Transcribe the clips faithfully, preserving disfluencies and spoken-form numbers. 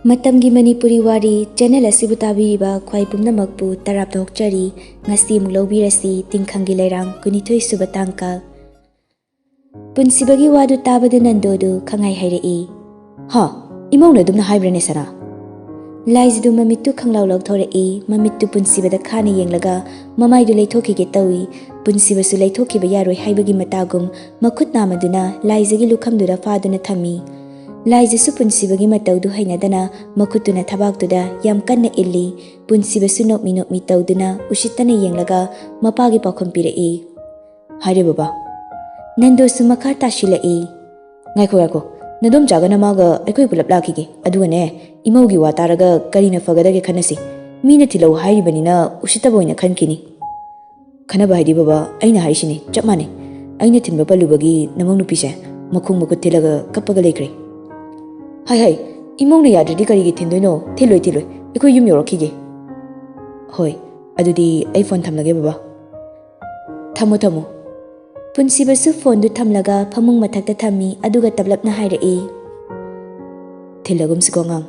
ꯃꯇꯝꯒꯤ ꯃꯅꯤꯄꯨꯔꯤ ꯋꯥꯔꯤ ꯆꯦꯅꯦꯜ ꯑꯁꯤꯕꯨ ꯇꯥꯕꯤꯔꯤꯕ ꯈ꯭ꯋꯥꯏ ꯄꯨꯝꯅꯃꯛꯄꯨ ꯇꯔꯥꯝꯅ ꯑꯣꯛꯆꯔꯤ꯫ ꯉꯁꯤ ꯑꯃꯨꯛ ꯂꯧꯕꯤꯔꯁꯤ ꯇꯤꯡꯈꯪꯒꯤ ꯂꯩꯔꯥꯡ ꯀꯨꯟꯅꯤꯊꯣꯏ ꯁꯨꯕ ꯇꯥꯡꯀꯛ꯫ ꯄꯨꯟꯁꯤꯕꯒꯤ ꯋꯥꯗꯨ ꯇꯥꯕꯗ ꯅꯟꯗꯣꯗꯨ ꯈꯪꯍꯥꯏ ꯍꯥꯏꯔꯛꯏ꯫ "ꯍꯥ? ꯏꯃꯧꯅ ꯑꯗꯨꯝꯅ ꯍꯥꯏꯕ꯭ꯔꯅꯦ ꯁꯅꯥ?" ꯂꯥꯏꯖꯗꯨ ꯃꯃꯤꯠꯇꯨ ꯈꯪꯂꯥꯎ ꯂꯥꯎꯊꯣꯔꯛꯏ꯫ ꯃꯃꯤꯠꯇꯨ ꯄꯨꯟꯁꯤꯕꯗ ꯈꯥꯅ ꯌꯦꯡꯂꯒ ꯃꯃꯥꯏꯗꯨ ꯂꯩꯊꯣꯛꯈꯤꯒꯦ ꯇꯧꯏ꯫ ꯄꯨꯟꯁꯤꯕꯁꯨ ꯂꯩꯊꯣꯛꯈꯤꯕ ꯌꯥꯔꯣꯏ ꯍꯥꯏꯕꯒꯤ ꯃꯇꯥꯒꯨꯝ ꯃꯈꯨꯠ ꯅꯥꯝꯃꯗꯨꯅ ꯂꯥꯏꯖꯒꯤ ꯂꯨꯈꯝꯗꯨꯗ ꯐꯥꯗꯨꯅ ꯊꯝꯃꯤ꯫ ꯂꯥꯏꯖꯁꯨ ꯄꯨꯟꯁꯤꯕꯒꯤ ꯃꯇꯧꯗꯨ ꯍꯩꯅꯗꯅ ꯃꯈꯨꯠꯇꯨꯅ ꯊꯕꯥꯛꯇꯨꯗ ꯌꯥꯝ ꯀꯟꯅ ꯏꯜꯂꯤ꯫ ꯄꯨꯟꯁꯤꯕꯁꯨ ꯅꯣꯛꯃꯤ ꯅꯣꯛꯃꯤ ꯇꯧꯗꯨꯅ ꯎꯁꯤꯠꯇꯅ ꯌꯦꯡꯂꯒ ꯃꯄꯥꯒꯤ ꯄꯥꯎꯈꯨꯝ ꯄꯤꯔꯛꯏ꯫ "ꯍꯥꯏꯔꯦ ꯕꯕꯥ꯫" ꯅꯟꯗꯣꯁꯨ ꯃꯈꯥ ꯇꯥꯁꯤꯜꯂꯛꯏ꯫ "ꯉꯥꯏꯈꯣ, ꯉꯥꯏꯈꯣ꯫ ꯅꯗꯣꯝꯆꯥꯒ ꯅꯃꯥꯒ ꯑꯩꯈꯣꯏ ꯄꯨꯂꯞ ꯂꯥꯛꯈꯤꯒꯦ꯫ ꯑꯗꯨꯒꯅꯦ, ꯏꯃꯧꯒꯤ ꯋꯥ ꯇꯥꯔꯒ ꯀꯔꯤꯅ ꯐꯒꯗꯒꯦ ꯈꯟꯅꯁꯤ꯫ ꯃꯤꯅ ꯊꯤꯜꯂꯛꯎ ꯍꯥꯏꯔꯤꯕꯅꯤꯅ ꯎꯁꯤꯠꯇꯕ ꯑꯣꯏꯅ ꯈꯟꯈꯤꯅꯤ꯫" "ꯈꯟꯅꯕ ꯍꯥꯏꯗꯤ ꯕꯕꯥ, ꯑꯩꯅ ꯍꯥꯏꯔꯤꯁꯤꯅꯤ, ꯆꯞ ꯃꯥꯟꯅꯩ꯫ ꯑꯩꯅ ꯊꯤꯟꯕ ꯄꯜꯂꯨꯕꯒꯤ ꯅꯃꯧ ꯅꯨꯄꯤꯁꯦ ꯃꯈꯣꯡ ꯃꯈꯨꯠ ꯊꯤꯜꯂꯒ ꯀꯞꯄꯒ ꯂꯩꯈ꯭ꯔꯦ꯫" "ꯍꯥꯏ, ꯍꯥꯏ, ꯏꯃꯧꯅ ꯌꯥꯗ꯭ꯔꯗꯤ ꯀꯔꯤꯒꯤ ꯊꯤꯟꯗꯣꯏꯅꯣ? ꯊꯤꯜꯂꯣꯏ, ꯊꯤꯜꯂꯣꯏ꯫ ꯑꯩꯈꯣꯏ ꯌꯨꯝ ꯌꯧꯔꯛꯈꯤꯒꯦ꯫" "ꯍꯣꯏ, ꯑꯗꯨꯗꯤ ꯑꯩ ꯐꯣꯟ ꯊꯝꯂꯒꯦ ꯕꯕꯥ꯫" "ꯊꯝꯃꯣ, ꯊꯝꯃꯣ꯫" ꯄꯨꯟꯁꯤꯕꯁꯨ ꯐꯣꯟꯗꯨ ꯊꯝꯂꯒ ꯐꯃꯨꯡ ꯃꯊꯛꯇ ꯊꯝꯃꯤ, ꯑꯗꯨꯒ ꯇꯞꯂꯞꯅ ꯍꯥꯏꯔꯛꯏ꯫ "ꯊꯤꯜꯂꯒꯨꯝꯁꯤꯀꯣ ꯑꯉꯥꯡ꯫"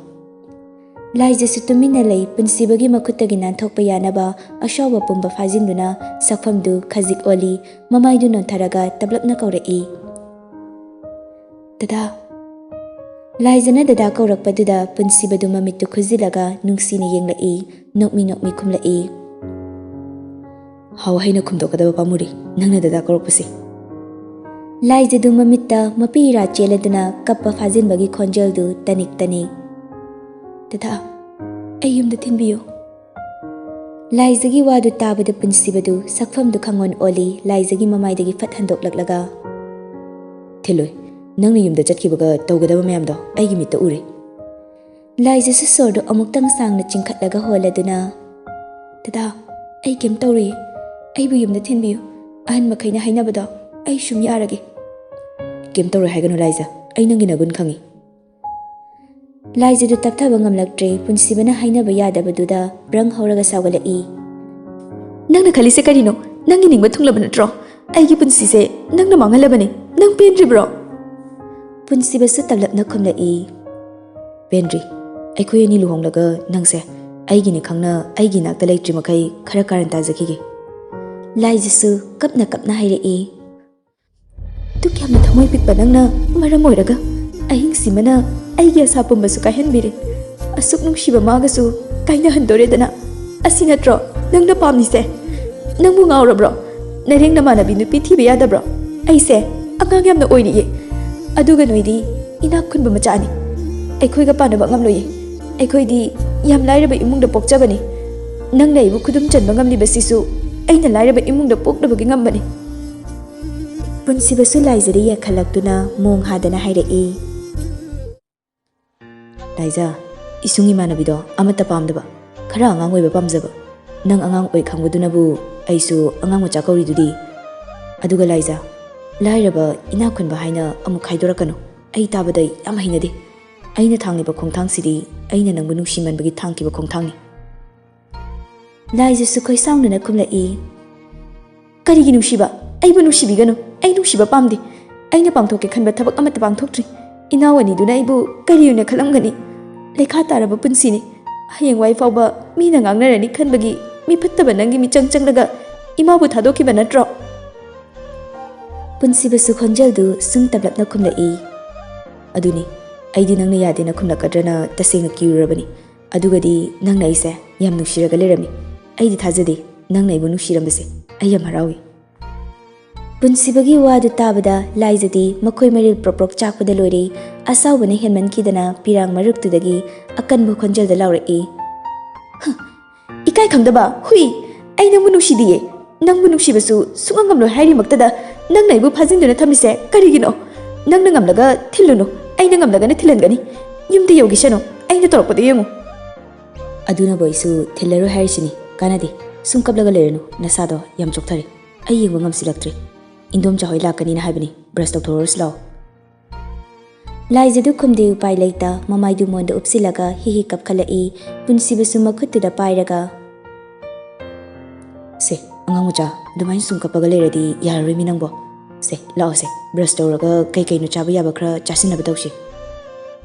ꯂꯥꯏꯖꯁꯨ ꯇꯨꯃꯤꯟꯅ ꯂꯩ꯫ ꯄꯨꯟꯁꯤꯕꯒꯤ ꯃꯈꯨꯠꯇꯒꯤ ꯅꯥꯟꯊꯣꯛꯄ ꯌꯥꯅꯕ ꯑꯁꯥꯎꯕ ꯄꯨꯝꯕ ꯐꯥꯖꯤꯟꯗꯨꯅ ꯁꯛꯐꯝꯗꯨ ꯈꯖꯤꯛ ꯑꯣꯜꯂꯤ꯫ ꯃꯃꯥꯏꯗꯨ ꯅꯣꯟꯊꯔꯒ ꯇꯞꯂꯞꯅ ꯀꯧꯔꯛꯏ, "ꯗꯗꯥ꯫" ꯂꯥꯏꯖꯅ ꯗꯗꯥ ꯀꯧꯔꯛꯄꯗꯨꯗ ꯄꯨꯟꯁꯤꯕꯗꯨ ꯃꯃꯤꯠꯇꯨ ꯈꯨꯖꯤꯜꯂꯒ ꯅꯨꯡꯁꯤꯅ ꯌꯦꯡꯂꯛꯏ, ꯅꯣꯛꯃꯤ ꯅꯣꯛꯃꯤ ꯈꯨꯝꯂꯛꯏ꯫ "ꯍꯥꯎ ꯍꯩꯅ ꯈꯨꯝꯗꯣꯛꯀꯗꯕ ꯄꯥꯝꯃꯨꯔꯦ, ꯅꯪꯅ ꯗꯗꯥ ꯀꯧꯔꯛꯄꯁꯦ꯫" ꯂꯥꯏꯖꯗꯨ ꯃꯃꯤꯠꯇ ꯃꯄꯤ ꯏꯔꯥ ꯆꯦꯜꯂꯗꯨꯅ ꯀꯞꯄ ꯐꯥꯖꯤꯟꯕꯒꯤ ꯈꯣꯟꯖꯦꯜꯗꯨ ꯇꯅꯤꯛ ꯇꯅꯤꯛ꯫ "ꯗꯗꯥ, ꯑꯩ ꯌꯨꯝꯗ ꯊꯤꯟꯕꯤꯌꯨ꯫" ꯂꯥꯏꯖꯒꯤ ꯋꯥꯗꯨ ꯇꯥꯕꯗ ꯄꯨꯟꯁꯤꯕꯗꯨ ꯁꯛꯐꯝꯗꯨ ꯈꯪꯑꯣꯟ ꯑꯣꯜꯂꯤ꯫ ꯂꯥꯏꯖꯒꯤ ꯃꯃꯥꯏꯗꯒꯤ ꯐꯠ ꯍꯟꯗꯣꯛꯂꯛꯂꯒ, "ꯊꯤꯜꯂꯣꯏ꯫ ꯅꯪꯅ ꯌꯨꯝꯗ ꯆꯠꯈꯤꯕꯒ ꯇꯧꯒꯗꯕ ꯃꯌꯥꯝꯗꯣ ꯑꯩꯒꯤ ꯃꯤꯠꯇ ꯎꯔꯦ꯫" ꯂꯥꯏꯖꯁꯨ ꯁꯣꯔꯗꯨ ꯑꯃꯨꯛꯇꯪ ꯁꯥꯡꯅ ꯆꯤꯡꯈꯠꯂꯒ ꯍꯣꯜꯂꯗꯨꯅ, "ꯗꯗꯥ, ꯑꯩ ꯀꯩꯝ ꯇꯧꯔꯣꯏꯌꯦ꯫ ꯑꯩꯕꯨ ꯌꯨꯝꯗ ꯊꯤꯟꯕꯤꯌꯨ꯫ ꯑꯍꯟ ꯃꯈꯩꯅ ꯍꯥꯏꯅꯕꯗꯣ ꯑꯩ ꯁꯨꯝ ꯌꯥꯔꯒꯦ꯫" "ꯀꯩꯝ ꯇꯧꯔꯣꯏ ꯍꯥꯏꯒꯅꯨ ꯂꯥꯏꯖ, ꯑꯩ ꯅꯪꯒꯤ ꯅꯒꯨꯟ ꯈꯪꯉꯤ꯫" ꯂꯥꯏꯖꯗꯨ ꯇꯞꯊꯕ ꯉꯝꯂꯛꯇ꯭ꯔꯦ꯫ ꯄꯨꯟꯁꯤꯕꯅ ꯍꯥꯏꯅꯕ ꯌꯥꯗꯕꯗꯨꯗ ꯕ꯭ꯔꯪ ꯍꯧꯔꯒ ꯁꯥꯎꯒꯠꯂꯛꯏ꯫ "ꯅꯪꯅ ꯈꯜꯂꯤꯁꯦ ꯀꯔꯤꯅꯣ? ꯅꯪꯒꯤ ꯅꯤꯡꯕ ꯊꯨꯡꯂꯕ ꯅꯠꯇ꯭ꯔꯣ? ꯑꯩꯒꯤ ꯄꯨꯟꯁꯤꯁꯦ ꯅꯪꯅ ꯃꯥꯡꯍꯜꯂꯕꯅꯤ꯫ ꯅꯪ ꯄꯦꯟꯗ꯭ꯔꯤꯕ꯭ꯔꯣ?" ꯄꯨꯟꯁꯤꯕꯁꯨ ꯇꯞꯂꯞꯅ ꯈꯨꯝꯂꯛꯏ, "ꯄꯦꯟꯗ꯭ꯔꯤ꯫ ꯑꯩꯈꯣꯏ ꯑꯅꯤ ꯂꯨꯍꯣꯡꯂꯒ ꯅꯪꯁꯦ ꯑꯩꯒꯤꯅꯤ ꯈꯪꯅ ꯑꯩꯒꯤ ꯅꯥꯛꯇ ꯂꯩꯇ꯭ꯔꯤ ꯃꯈꯩ ꯈꯔ ꯀꯥꯔꯟ ꯇꯥꯖꯈꯤꯒꯦ꯫ ꯂꯥꯏꯖꯁꯨ ꯀꯞꯅ ꯀꯞꯅ ꯍꯥꯏꯔꯛꯏ꯫ "ꯗꯨꯛ ꯌꯥꯝꯅ ꯊꯃꯣꯏ ꯄꯤꯛꯄ ꯅꯪꯅ ꯃꯔꯝ ꯑꯣꯏꯔꯒ ꯑꯍꯤꯡꯁꯤꯃꯅ ꯑꯩꯒꯤ ꯑꯁꯥ ꯄꯨꯝꯕꯁꯨ ꯀꯥꯏꯍꯟꯕꯤꯔꯦ꯫ ꯑꯁꯨꯛ ꯅꯨꯡꯁꯤꯕ ꯃꯥꯒꯁꯨ ꯀꯥꯏꯅꯍꯟꯗꯣꯔꯦꯗꯅ꯫ ꯑꯁꯤ ꯅꯠꯇ꯭ꯔꯣ ꯅꯪꯅ ꯄꯥꯝꯂꯤꯁꯦ? ꯅꯪꯕꯨ ꯉꯥꯎꯔꯕ꯭ꯔꯣ? ꯅꯔꯦꯡ ꯅꯃꯥꯟꯅꯕꯤ ꯅꯨꯄꯤ ꯊꯤꯕ ꯌꯥꯗꯕ꯭ꯔꯣ? ꯑꯩꯁꯦ ꯑꯉꯥꯡ ꯌꯥꯝꯅ ꯑꯣꯏꯔꯤꯌꯦ꯫ ꯑꯗꯨꯒ ꯅꯣꯏꯗꯤ ꯏꯅꯥꯛ ꯈꯨꯟꯕ ꯃꯆꯥꯅꯤ꯫ ꯑꯩꯈꯣꯏꯒ ꯄꯥꯟꯅꯕ ꯉꯝꯂꯣꯏꯌꯦ꯫ ꯑꯩꯈꯣꯏꯗꯤ ꯌꯥꯝ ꯂꯥꯏꯔꯕ ꯏꯃꯨꯡꯗ ꯄꯣꯛꯆꯕꯅꯤ꯫ ꯅꯪꯅ ꯑꯩꯕꯨ ꯈꯨꯗꯨꯝ ꯆꯟꯕ ꯉꯝꯂꯤꯕꯁꯤꯁꯨ ꯑꯩꯅ ꯂꯥꯏꯔꯕ ꯏꯃꯨꯡꯗ ꯄꯣꯛꯂꯨꯕꯒꯤ ꯉꯝꯕꯅꯤ꯫" ꯄꯨꯟꯁꯤꯕꯁꯨ ꯂꯥꯏꯖꯗ ꯌꯦꯡꯈꯠꯂꯛꯇꯨꯅ ꯃꯣꯡ ꯍꯥꯗꯅ ꯍꯥꯏꯔꯛꯏ꯫ "ꯂꯥꯏꯖ, ꯏꯁꯨꯡ ꯏꯃꯥꯟꯅꯕꯤꯗꯣ ꯑꯃꯠꯇ ꯄꯥꯝꯗꯕ, ꯈꯔ ꯑꯉꯥꯡ ꯑꯣꯏꯕ ꯄꯥꯝꯖꯕ꯫ ꯅꯪ ꯑꯉꯥꯡ ꯑꯣꯏ ꯈꯪꯕꯗꯨꯅꯕꯨ ꯑꯩꯁꯨ ꯑꯉꯥꯡ ꯃꯆꯥ ꯀꯧꯔꯤꯗꯨꯗꯤ꯫ ꯑꯗꯨꯒ ꯂꯥꯏꯖ, ꯂꯥꯏꯔꯕ ꯏꯅꯥꯛ ꯈꯨꯟꯕ ꯍꯥꯏꯅ ꯑꯃꯨꯛ ꯈꯥꯏꯗꯣꯔꯛꯀꯅꯨ꯫ ꯑꯩ ꯇꯥꯕꯗ ꯌꯥꯝ ꯍꯩꯅꯗꯦ꯫ ꯑꯩꯅ ꯊꯥꯡꯂꯤꯕ ꯈꯣꯡꯊꯥꯡꯁꯤꯗꯤ ꯑꯩꯅ ꯅꯪꯕꯨ ꯅꯨꯡꯁꯤꯃꯟꯕꯒꯤ ꯊꯥꯡꯈꯤꯕ ꯈꯣꯡꯊꯥꯡꯅꯤ꯫" ꯂꯥꯏꯖꯁꯨ ꯈꯣꯏꯁꯥꯎꯅꯅ ꯈꯨꯝꯂꯛꯏ꯫ "ꯀꯔꯤꯒꯤ ꯅꯨꯡꯁꯤꯕ? ꯑꯩꯕꯨ ꯅꯨꯡꯁꯤꯕꯤꯒꯅꯨ꯫ ꯑꯩ ꯅꯨꯡꯁꯤꯕ ꯄꯥꯝꯗꯦ꯫ ꯑꯩꯅ ꯄꯥꯡꯊꯣꯛꯀꯦ ꯈꯟꯕ ꯊꯕꯛ ꯑꯃꯠꯇ ꯄꯥꯡꯊꯣꯛꯇ꯭ꯔꯤ꯫ ꯏꯅꯥꯎ ꯑꯅꯤꯗꯨꯅ ꯑꯩꯕꯨ ꯀꯔꯤ ꯑꯣꯏꯅ ꯈꯜꯂꯝꯒꯅꯤ? ꯂꯩꯈꯥ ꯇꯥꯔꯕ ꯄꯨꯟꯁꯤꯅꯤ꯫ ꯍꯌꯦꯡꯋꯥꯏ ꯐꯥꯎꯕ ꯃꯤꯅ ꯉꯥꯡꯅꯔꯅꯤ ꯈꯟꯕꯒꯤ ꯃꯤ ꯐꯠꯇꯕ ꯅꯪꯒꯤ ꯃꯤꯆꯪ ꯆꯪꯂꯒ ꯏꯃꯥꯕꯨ ꯊꯥꯗꯣꯛꯈꯤꯕ ꯅꯠꯇ꯭ꯔꯣ?" ꯄꯨꯟꯁꯤꯕꯁꯨ ꯈꯣꯟꯖꯦꯜꯗꯨ ꯁꯨꯝ ꯇꯞꯂꯞꯅ ꯈꯨꯝꯂꯛꯏ꯫ "ꯑꯗꯨꯅꯤ, ꯑꯩꯗꯤ ꯅꯪꯅ ꯌꯥꯗꯦꯅ ꯈꯨꯝꯂꯛꯀꯗ꯭ꯔꯅ ꯇꯁꯦꯡꯅ ꯀꯤꯔꯨꯔꯕꯅꯤ꯫ ꯑꯗꯨꯒꯗꯤ ꯅꯪꯅ ꯑꯩꯁꯦ ꯌꯥꯝ ꯅꯨꯡꯁꯤꯔꯒ ꯂꯩꯔꯝꯃꯤ꯫ ꯑꯩꯗꯤ ꯊꯥꯖꯗꯦ ꯅꯪꯅ ꯑꯩꯕꯨ ꯅꯨꯡꯁꯤꯔꯝꯕꯁꯦ꯫ ꯑꯩ ꯌꯥꯝ ꯍꯔꯥꯎꯏ꯫" ꯄꯨꯟꯁꯤꯕꯒꯤ ꯋꯥꯗꯨ ꯇꯥꯕꯗ ꯂꯥꯏꯖꯗꯤ ꯃꯈꯣꯏ ꯃꯔꯤꯜ ꯄ꯭ꯔꯣꯛ ꯄ꯭ꯔꯣꯛ ꯆꯥꯛꯄꯗ ꯂꯣꯏꯔꯦ꯫ ꯑꯁꯥꯎꯕꯅ ꯍꯦꯟꯃꯟꯈꯤꯗꯅ ꯄꯤꯔꯥꯡ ꯃꯔꯛꯇꯨꯗꯒꯤ ꯑꯀꯟꯕ ꯈꯣꯟꯖꯦꯜꯗ ꯂꯥꯎꯔꯛꯏ꯫ "ꯍ! ꯏꯀꯥꯏ ꯈꯪꯗꯕ ꯍꯨꯏ! ꯑꯩ ꯅꯪꯕꯨ ꯅꯨꯡꯁꯤꯗꯤꯌꯦ꯫ ꯅꯪꯕꯨ ꯅꯨꯡꯁꯤꯕꯁꯨ ꯁꯨꯡꯉꯝ ꯉꯝꯂꯣꯏ ꯍꯥꯏꯔꯤꯃꯛꯇꯗ ꯅꯪꯅ ꯑꯩꯕꯨ ꯐꯥꯖꯤꯟꯗꯨꯅ ꯊꯝꯂꯤꯁꯦ ꯀꯔꯤꯒꯤꯅꯣ? ꯅꯪꯅ ꯉꯝꯂꯒ ꯊꯤꯜꯂꯨꯅꯨ, ꯑꯩꯅ ꯉꯝꯂꯒꯅ ꯊꯤꯜꯍꯟꯒꯅꯤ꯫ ꯌꯨꯝꯗ ꯌꯧꯈꯤꯁꯅꯨ, ꯑꯩꯅ ꯇꯧꯔꯛꯄꯗ ꯌꯦꯡꯉꯨ꯫" "ꯑꯗꯨꯅꯕꯨ ꯑꯩꯁꯨ ꯊꯤꯜꯂꯔꯣꯏ ꯍꯥꯏꯔꯤꯁꯤꯅꯤ꯫ ꯀꯥꯟꯅꯗꯦ, ꯁꯨꯝ ꯀꯞꯂꯒ ꯂꯩꯔꯅꯨ, ꯅꯁꯥꯗꯣ ꯌꯥꯝ ꯆꯣꯛꯊꯔꯦ꯫ ꯑꯩ ꯌꯦꯡꯕ ꯉꯝꯁꯤꯜꯂꯛꯇ꯭ꯔꯦ꯫ ꯏꯟꯗꯣꯝꯆꯥ ꯍꯣꯏ ꯂꯥꯛꯀꯅꯤꯅ ꯍꯥꯏꯕꯅꯤ, ꯕ꯭ꯔꯁ ꯇꯧꯊꯣꯛꯎꯔꯁꯤ ꯂꯥꯛꯑꯣ꯫" ꯂꯥꯏꯖꯗꯨ ꯈꯨꯝꯗꯦ ꯎꯄꯥꯏ ꯂꯩꯇ ꯃꯃꯥꯏꯗꯨ ꯃꯣꯟꯗ ꯎꯞꯁꯤꯜꯂꯒ ꯍꯤ ꯍꯤ ꯀꯞꯈꯠꯂꯛꯏ꯫ ꯄꯨꯟꯁꯤꯕꯁꯨ ꯃꯈꯨꯠꯇꯨꯗ ꯄꯥꯏꯔꯒ, "ꯁꯦ, ꯑꯉꯥꯡ ꯃꯆꯥ, ꯑꯗꯨꯃꯥꯏꯅ ꯁꯨꯝ ꯀꯞꯄꯒ ꯂꯩꯔꯗꯤ ꯌꯥꯔꯔꯣꯏ ꯃꯤ ꯅꯪꯕꯣ꯫ ꯁꯦ, ꯂꯥꯛꯑꯣꯁꯦ, ꯕ꯭ꯔꯁ ꯇꯧꯔꯒ ꯀꯩ ꯀꯩꯅꯣ ꯆꯥꯕ ꯌꯥꯕ ꯈꯔ ꯆꯥꯁꯤꯟꯅꯕ ꯇꯧꯁꯤ꯫"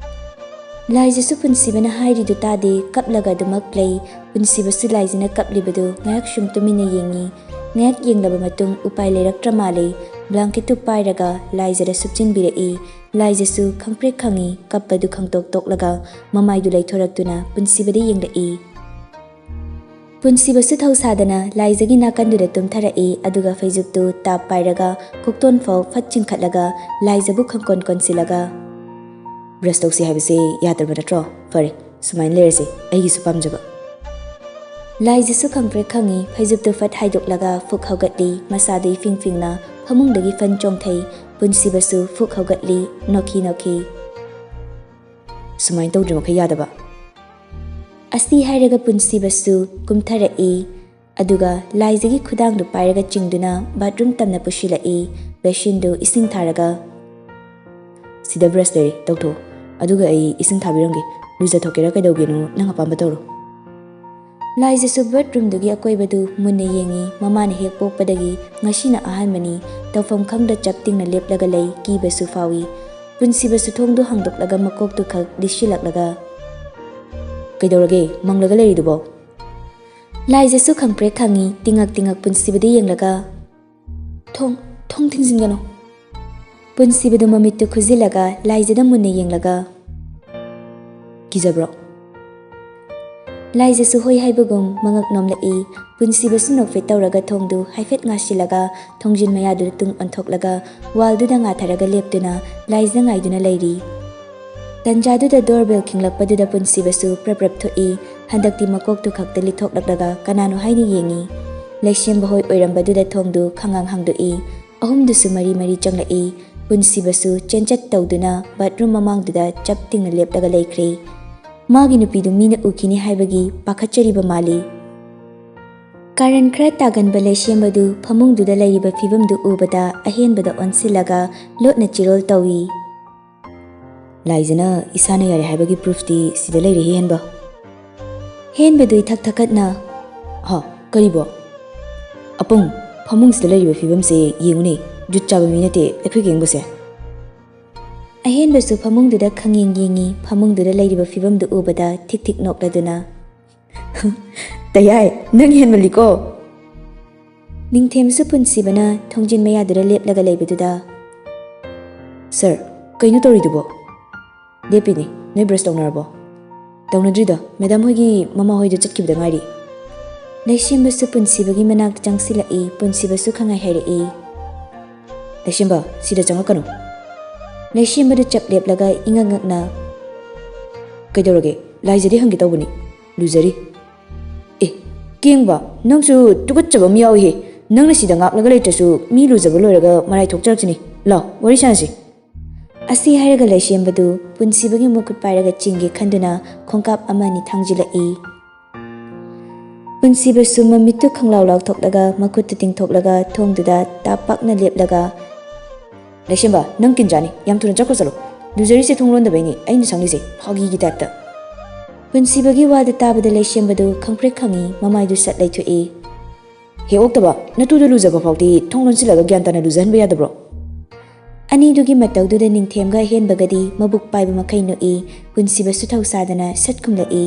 ꯂꯥꯏꯖꯁꯨ ꯄꯨꯟꯁꯤꯕꯅ ꯍꯥꯏꯔꯤꯗꯨ ꯇꯥꯗꯦ, ꯀꯞꯂꯒ ꯑꯗꯨꯃꯛ ꯂꯩ꯫ ꯄꯨꯟꯁꯤꯕꯁꯨ ꯂꯥꯏꯖꯅ ꯀꯞꯂꯤꯕꯗꯨ ꯉꯥꯏꯍꯥꯛ ꯁꯨꯝ ꯇꯨꯃꯤꯟꯅ ꯌꯦꯡꯉꯤ꯫ ꯉꯥꯏꯍꯥꯛ ꯌꯦꯡꯂꯕ ꯃꯇꯨꯡ ꯎꯄꯥꯏ ꯂꯩꯔꯛꯇ꯭ꯔ ꯃꯥꯜꯂꯦ꯫ ꯕ꯭ꯂꯥꯡꯀꯦꯠꯇꯨ ꯄꯥꯏꯔꯒ ꯂꯥꯏꯖꯗ ꯁꯨꯞꯆꯤꯟꯕꯤꯔꯛꯏ꯫ ꯂꯥꯏꯖꯁꯨ ꯈꯪꯄ꯭ꯔꯦꯛ ꯈꯪꯉꯤ, ꯀꯞꯄꯗꯨ ꯈꯪꯇꯣꯛ ꯇꯣꯛꯂꯒ ꯃꯃꯥꯏꯗꯨ ꯂꯩꯊꯣꯔꯛꯇꯨꯅ ꯄꯨꯟꯁꯤꯕꯗ ꯌꯦꯡꯂꯛꯏ꯫ ꯄꯨꯟꯁꯤꯕꯁꯨ ꯊꯧꯁꯥꯗꯅ ꯂꯥꯏꯖꯒꯤ ꯅꯥꯀꯟꯗꯨꯗ ꯇꯨꯝꯊꯔꯛꯏ, ꯑꯗꯨꯒ ꯐꯩꯖꯨꯞꯇꯨ ꯇꯥꯞ ꯄꯥꯏꯔꯒ ꯀꯣꯛꯇꯣꯟ ꯐꯥꯎ ꯐꯠ ꯆꯤꯡꯈꯠꯂꯒ ꯂꯥꯏꯖꯕꯨ ꯈꯪꯀꯣꯟ ꯀꯣꯟꯁꯤꯜꯂꯒ, "ꯕ꯭ꯔꯁ ꯇꯧꯁꯤ ꯍꯥꯏꯕꯁꯦ ꯌꯥꯗ꯭ꯔꯕ ꯅꯠꯇ꯭ꯔꯣ? ꯐꯔꯦ, ꯁꯨꯃꯥꯏꯅ ꯂꯩꯔꯁꯤ, ꯑꯩꯒꯤꯁꯨ ꯄꯥꯝꯖꯕ꯫" ꯂꯥꯏꯖꯁꯨ ꯈꯪꯄ꯭ꯔꯦꯛ ꯈꯪꯉꯤ, ꯐꯩꯖꯨꯞꯇꯨ ꯐꯠ ꯍꯥꯏꯗꯣꯛꯂꯒ ꯐꯨꯛ ꯍꯧꯒꯠꯂꯤ, ꯃꯁꯥꯗꯨ ꯏꯐꯤꯡ ꯐꯤꯡꯅ ꯐꯃꯨꯡꯗꯒꯤ ꯐꯟ ꯆꯣꯡꯊꯩ꯫ ꯄꯨꯟꯁꯤꯕꯁꯨ ꯐꯨꯛ ꯍꯧꯒꯠꯂꯤ, ꯅꯣꯛꯈꯤ ꯅꯣꯛꯈꯤ꯫ ꯁꯨꯃꯥꯏꯅ ꯇꯧꯗ꯭ꯔꯤ ꯃꯈꯩ ꯌꯥꯗꯕ꯫ ꯑꯁꯤ ꯍꯥꯏꯔꯒ ꯄꯨꯟꯁꯤꯕꯁꯨ ꯀꯨꯝꯊꯔꯛꯏ, ꯑꯗꯨꯒ ꯂꯥꯏꯖꯒꯤ ꯈꯨꯗꯥꯡꯗꯨ ꯄꯥꯏꯔꯒ ꯆꯤꯡꯗꯨꯅ ꯕꯥꯠꯔꯨꯝ ꯇꯝꯅ ꯄꯨꯁꯤꯜꯂꯛꯏ꯫ ꯕꯦꯁꯤꯟꯗꯨ ꯏꯁꯤꯡ ꯊꯥꯔꯒ, "ꯁꯤꯗ ꯕ꯭ꯔꯁ ꯂꯩꯔꯦ, ꯇꯧꯊꯣꯛꯑꯣ, ꯑꯗꯨꯒ ꯑꯩ ꯏꯁꯤꯡ ꯊꯥꯕꯤꯔꯝꯒꯦ꯫ ꯂꯨꯖꯊꯣꯛꯀꯦꯔꯥ ꯀꯩꯗꯧꯒꯦꯅꯣ, ꯅꯪ ꯑꯄꯥꯝꯕ ꯇꯧꯔꯣ꯫" ꯂꯥꯏꯖꯁꯨ ꯕꯥꯠꯔꯨꯝꯗꯨꯒꯤ ꯑꯀꯣꯏꯕꯗꯨ ꯃꯨꯟꯅ ꯌꯦꯡꯉꯤ꯫ ꯃꯃꯥꯅ ꯍꯦꯛ ꯄꯣꯛꯄꯗꯒꯤ ꯉꯁꯤꯅ ꯑꯍꯥꯟꯕꯅꯤ꯫ ꯇꯧꯐꯝ ꯈꯪꯗ ꯆꯞ ꯇꯤꯡꯅ ꯂꯦꯞꯂꯒ ꯂꯩ, ꯀꯤꯕꯁꯨ ꯐꯥꯎꯏ꯫ ꯄꯨꯟꯁꯤꯕꯁꯨ ꯊꯣꯡꯗꯨ ꯍꯥꯡꯗꯣꯛꯂꯒ ꯃꯀꯣꯛꯇꯨ ꯈꯛ ꯂꯤꯁꯤꯜꯂꯛꯂꯒ, "ꯀꯩꯗꯧꯔꯒꯦ? ꯃꯪꯂꯒ ꯂꯩꯔꯤꯗꯨꯕꯣ?" ꯂꯥꯏꯖꯁꯨ ꯈꯪꯄ꯭ꯔꯦꯛ ꯈꯪꯉꯤ, ꯇꯤꯡꯉꯛ ꯇꯤꯡꯉꯛ ꯄꯨꯟꯁꯤꯕꯗ ꯌꯦꯡꯂꯒ, "ꯊꯣꯡ, ꯊꯣꯡ ꯊꯤꯡꯖꯤꯟꯒꯅꯨ꯫" ꯄꯨꯟꯁꯤꯕꯗꯨ ꯃꯃꯤꯠꯇꯨ ꯈꯨꯖꯤꯜꯂꯒ ꯂꯥꯏꯖꯗ ꯃꯨꯟꯅ ꯌꯦꯡꯂꯒ, "ꯀꯤꯖꯕ꯭ꯔꯣ?" ꯂꯥꯏꯖꯁꯨ ꯍꯣꯏ ꯍꯥꯏꯕꯒꯨꯝ ꯃꯉꯛ ꯅꯣꯝꯂꯛꯏ꯫ ꯄꯨꯟꯁꯤꯕꯁꯨ ꯅꯣꯛꯐꯦꯠ ꯇꯧꯔꯒ ꯊꯣꯡꯗꯨ ꯍꯥꯏꯐꯦꯠ ꯉꯥꯁꯤꯜꯂꯒ ꯊꯣꯡꯖꯤꯟ ꯃꯌꯥꯗꯨꯗ ꯇꯨꯡ ꯑꯣꯟꯊꯣꯛꯂꯒ ꯋꯥꯜꯗꯨꯗ ꯉꯥꯊꯔꯒ ꯂꯦꯞꯇꯨꯅ ꯂꯥꯏꯖ ꯉꯥꯏꯗꯨꯅ ꯂꯩꯔꯤ꯫ ꯇꯟꯖꯥꯗꯨꯗ ꯗꯣꯔꯕꯦꯜ ꯈꯤꯡꯂꯛꯄꯗꯨꯗ ꯄꯨꯟꯁꯤꯕꯁꯨ ꯄ꯭ꯔꯞ ꯄ꯭ꯔꯞ ꯊꯣꯛꯏ꯫ ꯍꯟꯗꯛꯇꯤ ꯃꯀꯣꯛꯇꯨ ꯈꯛꯇ ꯂꯤꯊꯣꯛꯂꯛꯂꯒ ꯀꯅꯥꯅꯣ ꯍꯥꯏꯅ ꯌꯦꯡꯏ꯫ ꯂꯩꯁꯦꯝꯕ ꯍꯣꯏ ꯑꯣꯏꯔꯝꯕꯗꯨꯗ ꯊꯣꯡꯗꯨ ꯈꯪꯉꯥꯡ ꯍꯥꯡꯗꯣꯛꯏ꯫ ꯑꯍꯨꯝꯗꯨꯁꯨ ꯃꯔꯤ ꯃꯔꯤ ꯆꯪꯂꯛꯏ꯫ ꯄꯨꯟꯁꯤꯕꯁꯨ ꯆꯦꯟꯆꯠ ꯇꯧꯗꯨꯅ ꯕꯥꯠꯔꯨꯝ ꯃꯃꯥꯡꯗꯨꯗ ꯆꯞ ꯇꯤꯡꯅ ꯂꯦꯞꯂꯒ ꯂꯩꯈ꯭ꯔꯦ꯫ ꯃꯥꯒꯤ ꯅꯨꯄꯤꯗꯨ ꯃꯤꯅ ꯎꯈꯤꯅꯤ ꯍꯥꯏꯕꯒꯤ ꯄꯥꯈꯠꯆꯔꯤꯕ ꯃꯥꯜꯂꯤ꯫ ꯀꯥꯔꯟ ꯈꯔ ꯇꯥꯒꯟꯕ ꯂꯩꯁꯦꯝꯕꯗꯨ ꯐꯃꯨꯡꯗꯨꯗ ꯂꯩꯔꯤꯕ ꯐꯤꯕꯝꯗꯨ ꯎꯕꯗ ꯑꯍꯦꯟꯕꯗ ꯑꯣꯟꯁꯤꯜꯂꯒ ꯂꯣꯠꯅ ꯆꯤꯔꯣꯜ ꯇꯧꯏ꯫ "ꯂꯥꯏꯖꯅ ꯏꯁꯥꯅ ꯌꯥꯔꯦ ꯍꯥꯏꯕꯒꯤ ꯄ꯭ꯔꯨꯐꯇꯤ ꯁꯤꯗ ꯂꯩꯔꯦ ꯍꯦꯟꯕ꯫" ꯍꯦꯟꯕꯗꯨ ꯏꯊꯛ ꯊꯛꯀꯠꯅ, "ꯍꯥ, ꯀꯔꯤꯕꯣ? ꯑꯄꯨꯡ, ꯐꯃꯨꯡꯁꯤꯗ ꯂꯩꯔꯤꯕ ꯐꯤꯕꯝꯁꯦ ꯌꯦꯡꯉꯨꯅꯦ, ꯖꯨꯠ ꯆꯥꯕ ꯃꯤ ꯅꯠꯇꯦ ꯑꯩꯈꯣꯏ ꯒꯦꯡꯕꯁꯦ꯫" ꯑꯍꯦꯟꯕꯁꯨ ꯐꯃꯨꯡꯗꯨꯗ ꯈꯪꯌꯦꯡ ꯌꯦꯡꯉꯤ꯫ ꯐꯃꯨꯡꯗꯨꯗ ꯂꯩꯔꯤꯕ ꯐꯤꯕꯝꯗꯨ ꯎꯕꯗ ꯊꯤꯛ ꯊꯤꯛ ꯅꯣꯛꯂꯗꯨꯅ, "ꯇꯌꯥꯏ, ꯅꯪ ꯍꯦꯟꯃꯜꯂꯤꯀꯣ!" ꯅꯤꯡꯊꯦꯝꯁꯨ ꯄꯨꯟꯁꯤꯕꯅ ꯊꯣꯡꯖꯤꯟ ꯃꯌꯥꯗꯨꯗ ꯂꯦꯞꯂꯒ ꯂꯩꯕꯗꯨꯗ, "ꯁꯔ, ꯀꯩꯅꯣ ꯇꯧꯔꯤꯗꯨꯕꯣ?" "ꯂꯦꯞꯄꯤꯅꯤ꯫ ꯅꯣꯏ ꯕ꯭ꯔꯁ ꯇꯧꯅꯔꯕꯣ?" "ꯇꯧꯅꯗ꯭ꯔꯤꯗ꯫ ꯃꯦꯗꯥꯝ ꯍꯣꯏꯒꯤ ꯃꯃꯥ ꯍꯣꯏꯗ ꯆꯠꯈꯤꯕꯗ ꯉꯥꯏꯔꯤ꯫" ꯂꯩꯁꯦꯝꯕꯁꯨ ꯄꯨꯟꯁꯤꯕꯒꯤ ꯃꯅꯥꯛꯇ ꯆꯪꯁꯤꯜꯂꯛꯏ꯫ ꯄꯨꯟꯁꯤꯕꯁꯨ ꯈꯪꯍꯥꯏ ꯍꯥꯏꯔꯛꯏ, "ꯂꯩꯁꯦꯝꯕ, ꯁꯤꯗ ꯆꯪꯉꯛꯀꯅꯨ꯫" ꯂꯩꯁꯦꯝꯕꯗꯨ ꯆꯞ ꯂꯦꯞꯂꯒ ꯏꯉꯛ ꯉꯛꯅ, "ꯀꯩꯗꯧꯔꯒꯦ? ꯂꯥꯏꯖꯗꯤ ꯍꯪꯒꯦ ꯇꯧꯕꯅꯤ꯫ ꯂꯨꯖꯔꯤ꯫" "ꯑꯦ, ꯀꯦꯡꯕ, ꯅꯪꯁꯨ ꯇꯨꯀꯠꯆꯕ ꯑꯃ ꯌꯥꯎꯏꯍꯦ꯫ ꯅꯪꯅ ꯁꯤꯗ ꯉꯥꯛꯂꯒ ꯂꯩꯇ꯭ꯔꯁꯨ ꯃꯤ ꯂꯨꯖꯕ ꯂꯣꯏꯔꯒ ꯃꯔꯥꯏ ꯊꯣꯛꯆꯔꯛꯁꯤꯅꯤ꯫ ꯂꯥꯎ, ꯋꯥꯔꯤ ꯁꯥꯟꯅꯁꯤ꯫" ꯑꯁꯤ ꯍꯥꯏꯔꯒ ꯂꯩꯁꯦꯝꯕꯗꯨ ꯄꯨꯟꯁꯤꯕꯒꯤ ꯃꯈꯨꯠ ꯄꯥꯏꯔꯒ ꯆꯤꯡꯒꯦ ꯈꯟꯗꯨꯅ ꯈꯣꯡꯀꯥꯞ ꯑꯃ ꯑꯅꯤ ꯊꯥꯡꯖꯤꯜꯂꯛꯏ꯫ ꯄꯨꯟꯁꯤꯕꯁꯨ ꯃꯃꯤꯠꯇꯨ ꯈꯪꯂꯥꯎ ꯂꯥꯎꯊꯣꯛꯂꯒ ꯃꯈꯨꯠꯇꯨ ꯇꯤꯡꯊꯣꯛꯂꯒ ꯊꯣꯡꯗꯨꯗ ꯇꯥꯞ ꯄꯥꯛꯅ ꯂꯦꯞꯂꯒ, "ꯂꯩꯁꯦꯝꯕ, ꯅꯪ ꯀꯤꯟꯖꯥꯅꯤ꯫ ꯌꯥꯝ ꯊꯨꯅ ꯆꯠꯈ꯭ꯔꯣ ꯆꯠꯂꯣ꯫ ꯂꯨꯖꯔꯤꯁꯦ ꯊꯣꯡ ꯂꯣꯟꯗꯕꯩꯅꯤ, ꯑꯩꯅ ꯁꯪꯂꯤꯁꯦ꯫ ꯐꯥꯒꯤꯒꯤ ꯇꯥꯏꯞꯇ꯫" ꯄꯨꯟꯁꯤꯕꯒꯤ ꯋꯥꯗꯨ ꯇꯥꯕꯗ ꯂꯩꯁꯦꯝꯕꯗꯨ ꯈꯪꯄ꯭ꯔꯦꯛ ꯈꯪꯉꯤ, ꯃꯃꯥꯏꯗꯨ ꯁꯠ ꯂꯩꯊꯣꯛꯏ꯫ "ꯍꯦ ꯑꯣꯛꯇꯕ, ꯅꯇꯨꯗꯣ ꯂꯨꯖꯕ ꯐꯥꯎꯗꯤ ꯊꯣꯡ ꯂꯣꯟꯁꯤꯜꯂꯒ ꯒ꯭ꯌꯥꯟ ꯇꯥꯅ ꯂꯨꯖꯍꯟꯕ ꯌꯥꯗꯕ꯭ꯔꯣ?" ꯑꯅꯤꯗꯨꯒꯤ ꯃꯇꯧꯗꯨꯗ ꯅꯤꯡꯊꯦꯝꯒ ꯑꯍꯦꯟꯕꯒꯗꯤ ꯃꯕꯨꯛ ꯄꯥꯏꯕ ꯃꯈꯩ ꯅꯣꯛꯏ꯫ ꯄꯨꯟꯁꯤꯕꯁꯨ ꯊꯧꯁꯥꯗꯅ ꯁꯠ ꯈꯨꯝꯂꯛꯏ,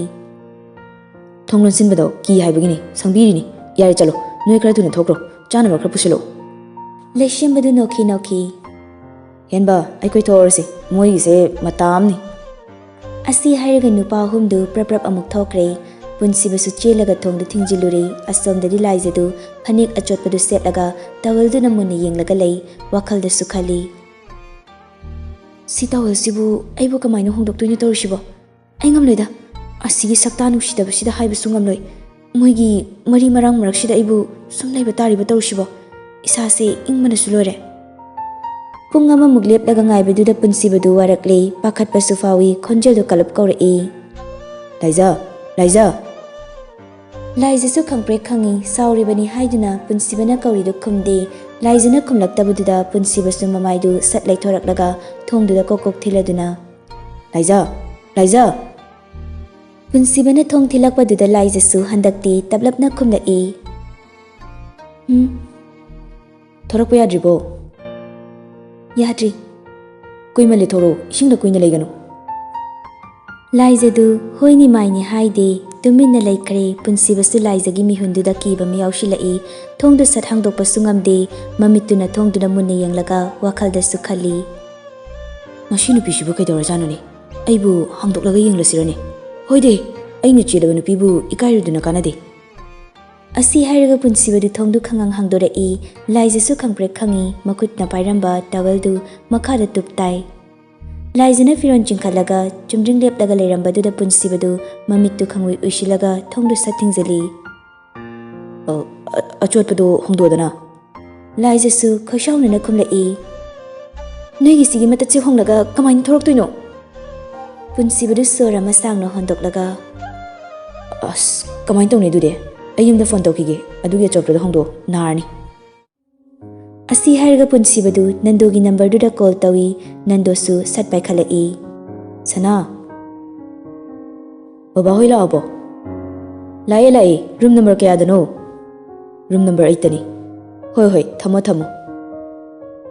"ꯊꯣꯡ ꯂꯣꯟꯁꯤꯟꯕꯗꯣ ꯀꯤ ꯍꯥꯏꯕꯒꯤꯅꯤ, ꯁꯪꯕꯤꯔꯤꯅꯤ꯫ ꯌꯥꯔꯦ, ꯆꯠꯂꯣ, ꯅꯣꯏ ꯈꯔ ꯊꯨꯅ ꯊꯣꯛꯈ꯭ꯔꯣ, ꯆꯥꯅꯕ ꯈꯔ ꯄꯨꯁꯤꯜꯂꯛꯑꯣ꯫" ꯂꯩꯁꯦꯝꯕꯗꯨ ꯅꯣꯛꯈꯤ ꯅꯣꯛꯈꯤ, "ꯍꯦꯟꯕ, ꯑꯩꯈꯣꯏ ꯊꯣꯛꯑꯔꯁꯤ, ꯃꯣꯏꯒꯤꯁꯦ ꯃꯇꯥ ꯑꯃꯅꯤ꯫" ꯑꯁꯤ ꯍꯥꯏꯔꯒ ꯅꯨꯄꯥ ꯑꯍꯨꯝꯗꯨ ꯄ꯭ꯔꯞ ꯄ꯭ꯔꯞ ꯑꯃꯨꯛ ꯊꯣꯛꯈ꯭ꯔꯦ꯫ ꯄꯨꯟꯁꯤꯕꯁꯨ ꯆꯦꯜꯂꯒ ꯊꯣꯡꯗꯨ ꯊꯤꯡꯖꯤꯜꯂꯨꯔꯦ꯫ ꯑꯁꯣꯝꯗꯗꯤ ꯂꯥꯏꯖꯗꯨ ꯐꯅꯦꯛ ꯑꯆꯣꯠꯄꯗꯨ ꯁꯦꯠꯂꯒ ꯇꯋꯦꯜꯗꯨꯅ ꯃꯨꯟꯅ ꯌꯦꯡꯂꯒ ꯂꯩ꯫ ꯋꯥꯈꯜꯗꯁꯨ ꯈꯜꯂꯤ, "ꯁꯤ ꯇꯋꯦꯜꯁꯤꯕꯨ ꯑꯩꯕꯨ ꯀꯃꯥꯏꯅ ꯍꯣꯡꯗꯣꯛꯇꯣꯏꯅꯣ ꯇꯧꯔꯤꯁꯤꯕꯣ? ꯑꯩ ꯉꯝꯂꯣꯏꯗ꯫ ꯑꯁꯤꯒꯤ ꯁꯛꯇꯥ ꯅꯨꯡꯁꯤꯗꯕꯁꯤꯗ ꯍꯥꯏꯕꯁꯨ ꯉꯝꯂꯣꯏ꯫ ꯃꯣꯏꯒꯤ ꯃꯔꯤ ꯃꯔꯥꯡ ꯃꯔꯛꯁꯤꯗ ꯑꯩꯕꯨ ꯁꯨꯝ ꯂꯩꯕ ꯇꯥꯔꯤꯕ ꯇꯧꯔꯤꯁꯤꯕꯣ? ꯏꯁꯥꯁꯦ ꯏꯪꯕꯅꯁꯨ ꯂꯣꯏꯔꯦ꯫" ꯄꯨꯡ ꯑꯃꯃꯨꯛ ꯂꯦꯞꯂꯒ ꯉꯥꯏꯕꯗꯨꯗ ꯄꯨꯟꯁꯤꯕꯗꯨ ꯋꯥꯔꯛꯂꯦ꯫ ꯄꯥꯈꯠꯄꯁꯨ ꯐꯥꯎꯏ꯫ ꯈꯣꯟꯖꯦꯜꯗꯨ ꯀꯂꯞ ꯀꯧꯔꯛꯏ, "ꯂꯥꯏꯖ! ꯂꯥꯏꯖ!" ꯂꯥꯏꯖꯁꯨ ꯈꯪꯄ꯭ꯔꯦꯛ ꯈꯪꯏ꯫ ꯁꯥꯎꯔꯤꯕꯅꯤ ꯍꯥꯏꯗꯨꯅ ꯄꯨꯟꯁꯤꯕꯅ ꯀꯧꯔꯤꯗꯨ ꯈꯨꯝꯗꯦ꯫ ꯂꯥꯏꯖꯅ ꯈꯨꯝꯂꯛꯇꯕꯗꯨꯗ ꯄꯨꯟꯁꯤꯕꯁꯨ ꯃꯃꯥꯏꯗꯨ ꯁꯠ ꯂꯩꯊꯣꯔꯛꯂꯒ ꯊꯣꯡꯗꯨꯗ ꯀꯣꯛ ꯀꯣꯛ ꯊꯤꯜꯂꯗꯨꯅ, "ꯂꯥꯏꯖ! ꯂꯥꯏꯖ!" ꯄꯨꯟꯁꯤꯕꯅ ꯊꯣꯡ ꯊꯤꯜꯂꯛꯄꯗꯨꯗ ꯂꯥꯏꯖꯁꯨ ꯍꯟꯗꯛꯇꯤ ꯇꯞꯂꯞꯅ ꯈꯨꯝꯂꯛꯏ, "ꯎꯝ?" "ꯊꯣꯔꯛꯄ ꯌꯥꯗ꯭ꯔꯤꯕꯣ?" "ꯌꯥꯗ꯭ꯔꯤ꯫" "ꯀꯨꯏꯃꯜꯂꯦ, ꯊꯣꯔꯛꯑꯣ, ꯏꯁꯤꯡꯗ ꯀꯨꯏꯅ ꯂꯩꯒꯅꯨ"꯫ ꯂꯥꯏꯖꯗꯨ ꯍꯣꯏꯅꯤ ꯃꯥꯏꯅꯤ ꯍꯥꯏꯗꯦ, ꯇꯨꯃꯤꯟꯅ ꯂꯩꯈ꯭ꯔꯦ꯫ ꯄꯨꯟꯁꯤꯕꯁꯨ ꯂꯥꯏꯖꯒꯤ ꯃꯤꯍꯨꯟꯗꯨꯗ ꯀꯤꯕ ꯑꯃ ꯌꯥꯎꯁꯤꯜꯂꯛꯏ꯫ ꯊꯣꯡꯗꯨ ꯁꯠ ꯍꯥꯡꯗꯣꯛꯄꯁꯨ ꯉꯝꯗꯦ꯫ ꯃꯃꯤꯠꯇꯨꯅ ꯊꯣꯡꯗꯨꯗ ꯃꯨꯟꯅ ꯌꯦꯡꯂꯒ ꯋꯥꯈꯜꯗꯁꯨ ꯈꯜꯂꯤ꯫ "ꯃꯁꯤ ꯅꯨꯄꯤꯁꯤꯕꯨ ꯀꯩꯗꯧꯔꯖꯥꯠꯅꯣꯅꯦ? ꯑꯩꯕꯨ ꯍꯥꯡꯗꯣꯛꯂꯒ ꯌꯦꯡꯂꯁꯤꯔꯅꯦ? ꯍꯣꯏꯗꯦ, ꯑꯩꯅ ꯆꯦꯜꯂꯕ ꯅꯨꯄꯤꯕꯨ ꯏꯀꯥꯏꯔꯨꯗꯨꯅ ꯀꯥꯟꯅꯗꯦ"꯫ ꯑꯁꯤ ꯍꯥꯏꯔꯒ ꯄꯨꯟꯁꯤꯕꯗꯨ ꯊꯣꯡꯗꯨ ꯈꯪꯉꯪ ꯍꯥꯡꯗꯣꯔꯛꯏ꯫ ꯂꯥꯏꯖꯁꯨ ꯈꯪꯄ꯭ꯔꯦꯛ ꯈꯪꯉꯤ, ꯃꯈꯨꯠꯅ ꯄꯥꯏꯔꯝꯕ ꯇꯥꯋꯦꯜꯗꯨ ꯃꯈꯥꯗ ꯇꯨꯞ ꯇꯥꯏ꯫ ꯂꯥꯏꯖꯅ ꯐꯤꯔꯣꯜ ꯆꯤꯡꯈꯠꯂꯒ ꯆꯨꯝꯗ꯭ꯔꯤꯡ ꯂꯦꯞꯂꯒ ꯂꯩꯔꯝꯕꯗꯨꯗ ꯄꯨꯟꯁꯤꯕꯗꯨ ꯃꯃꯤꯠꯇꯨ ꯈꯪꯎꯏ ꯎꯏꯁꯤꯜꯂꯒ ꯊꯣꯡꯗꯨ ꯁꯠ ꯊꯤꯡꯖꯤꯜꯂꯤ꯫ "ꯑ, ꯑ, ꯑꯆꯣꯠꯄꯗꯣ ꯍꯣꯡꯗꯣꯛꯑꯣꯗꯅ"꯫ ꯂꯥꯏꯖꯁꯨ ꯈꯣꯏꯁꯥꯎꯅꯅ ꯈꯨꯝꯂꯛꯏ꯫ "ꯅꯣꯏꯒꯤꯁꯤꯒꯤ ꯃꯇꯠꯁꯦ ꯍꯣꯡꯂꯒ ꯀꯃꯥꯏꯅ ꯊꯣꯔꯛꯇꯣꯏꯅꯣ?" ꯄꯨꯟꯁꯤꯕꯗꯨ ꯁꯣꯔ ꯑꯃ ꯁꯥꯡꯅ ꯍꯣꯟꯗꯣꯛꯂꯒ, "ꯑꯁ, ꯀꯃꯥꯏꯅ ꯇꯧꯅꯤ ꯑꯗꯨꯗꯤ? ꯑꯩ ꯌꯨꯝꯗ ꯐꯣꯟ ꯇꯧꯈꯤꯒꯦ, ꯑꯗꯨꯒꯤ ꯑꯆꯣꯠꯄꯗꯣ ꯍꯣꯡꯗꯣꯛꯑꯣ, ꯅꯥꯔꯅꯤ"꯫ ꯑꯁꯤ ꯍꯥꯏꯔꯒ ꯄꯨꯟꯁꯤꯕꯗꯨ ꯅꯟꯗꯣꯒꯤ ꯅꯝꯕꯔꯗꯨꯗ ꯀꯣꯜ ꯇꯧꯏ꯫ ꯅꯟꯗꯣꯁꯨ ꯁꯠ ꯄꯥꯏꯈꯠꯂꯛꯏ꯫ "ꯁꯅꯥ, ꯕꯕꯥ ꯍꯣꯏ ꯂꯥꯛꯑꯕꯣ?" "ꯂꯥꯛꯑꯦ, ꯂꯥꯛꯑꯦ꯫ ꯔꯨꯝ ꯅꯝꯕꯔ ꯀꯌꯥꯗꯅꯣ?" "ꯔꯨꯝ ꯅꯝꯕꯔ ꯑꯩꯠꯇꯅꯤ"꯫ "ꯍꯣꯏ, ꯍꯣꯏ, ꯊꯝꯃꯣ, ꯊꯝꯃꯣ"꯫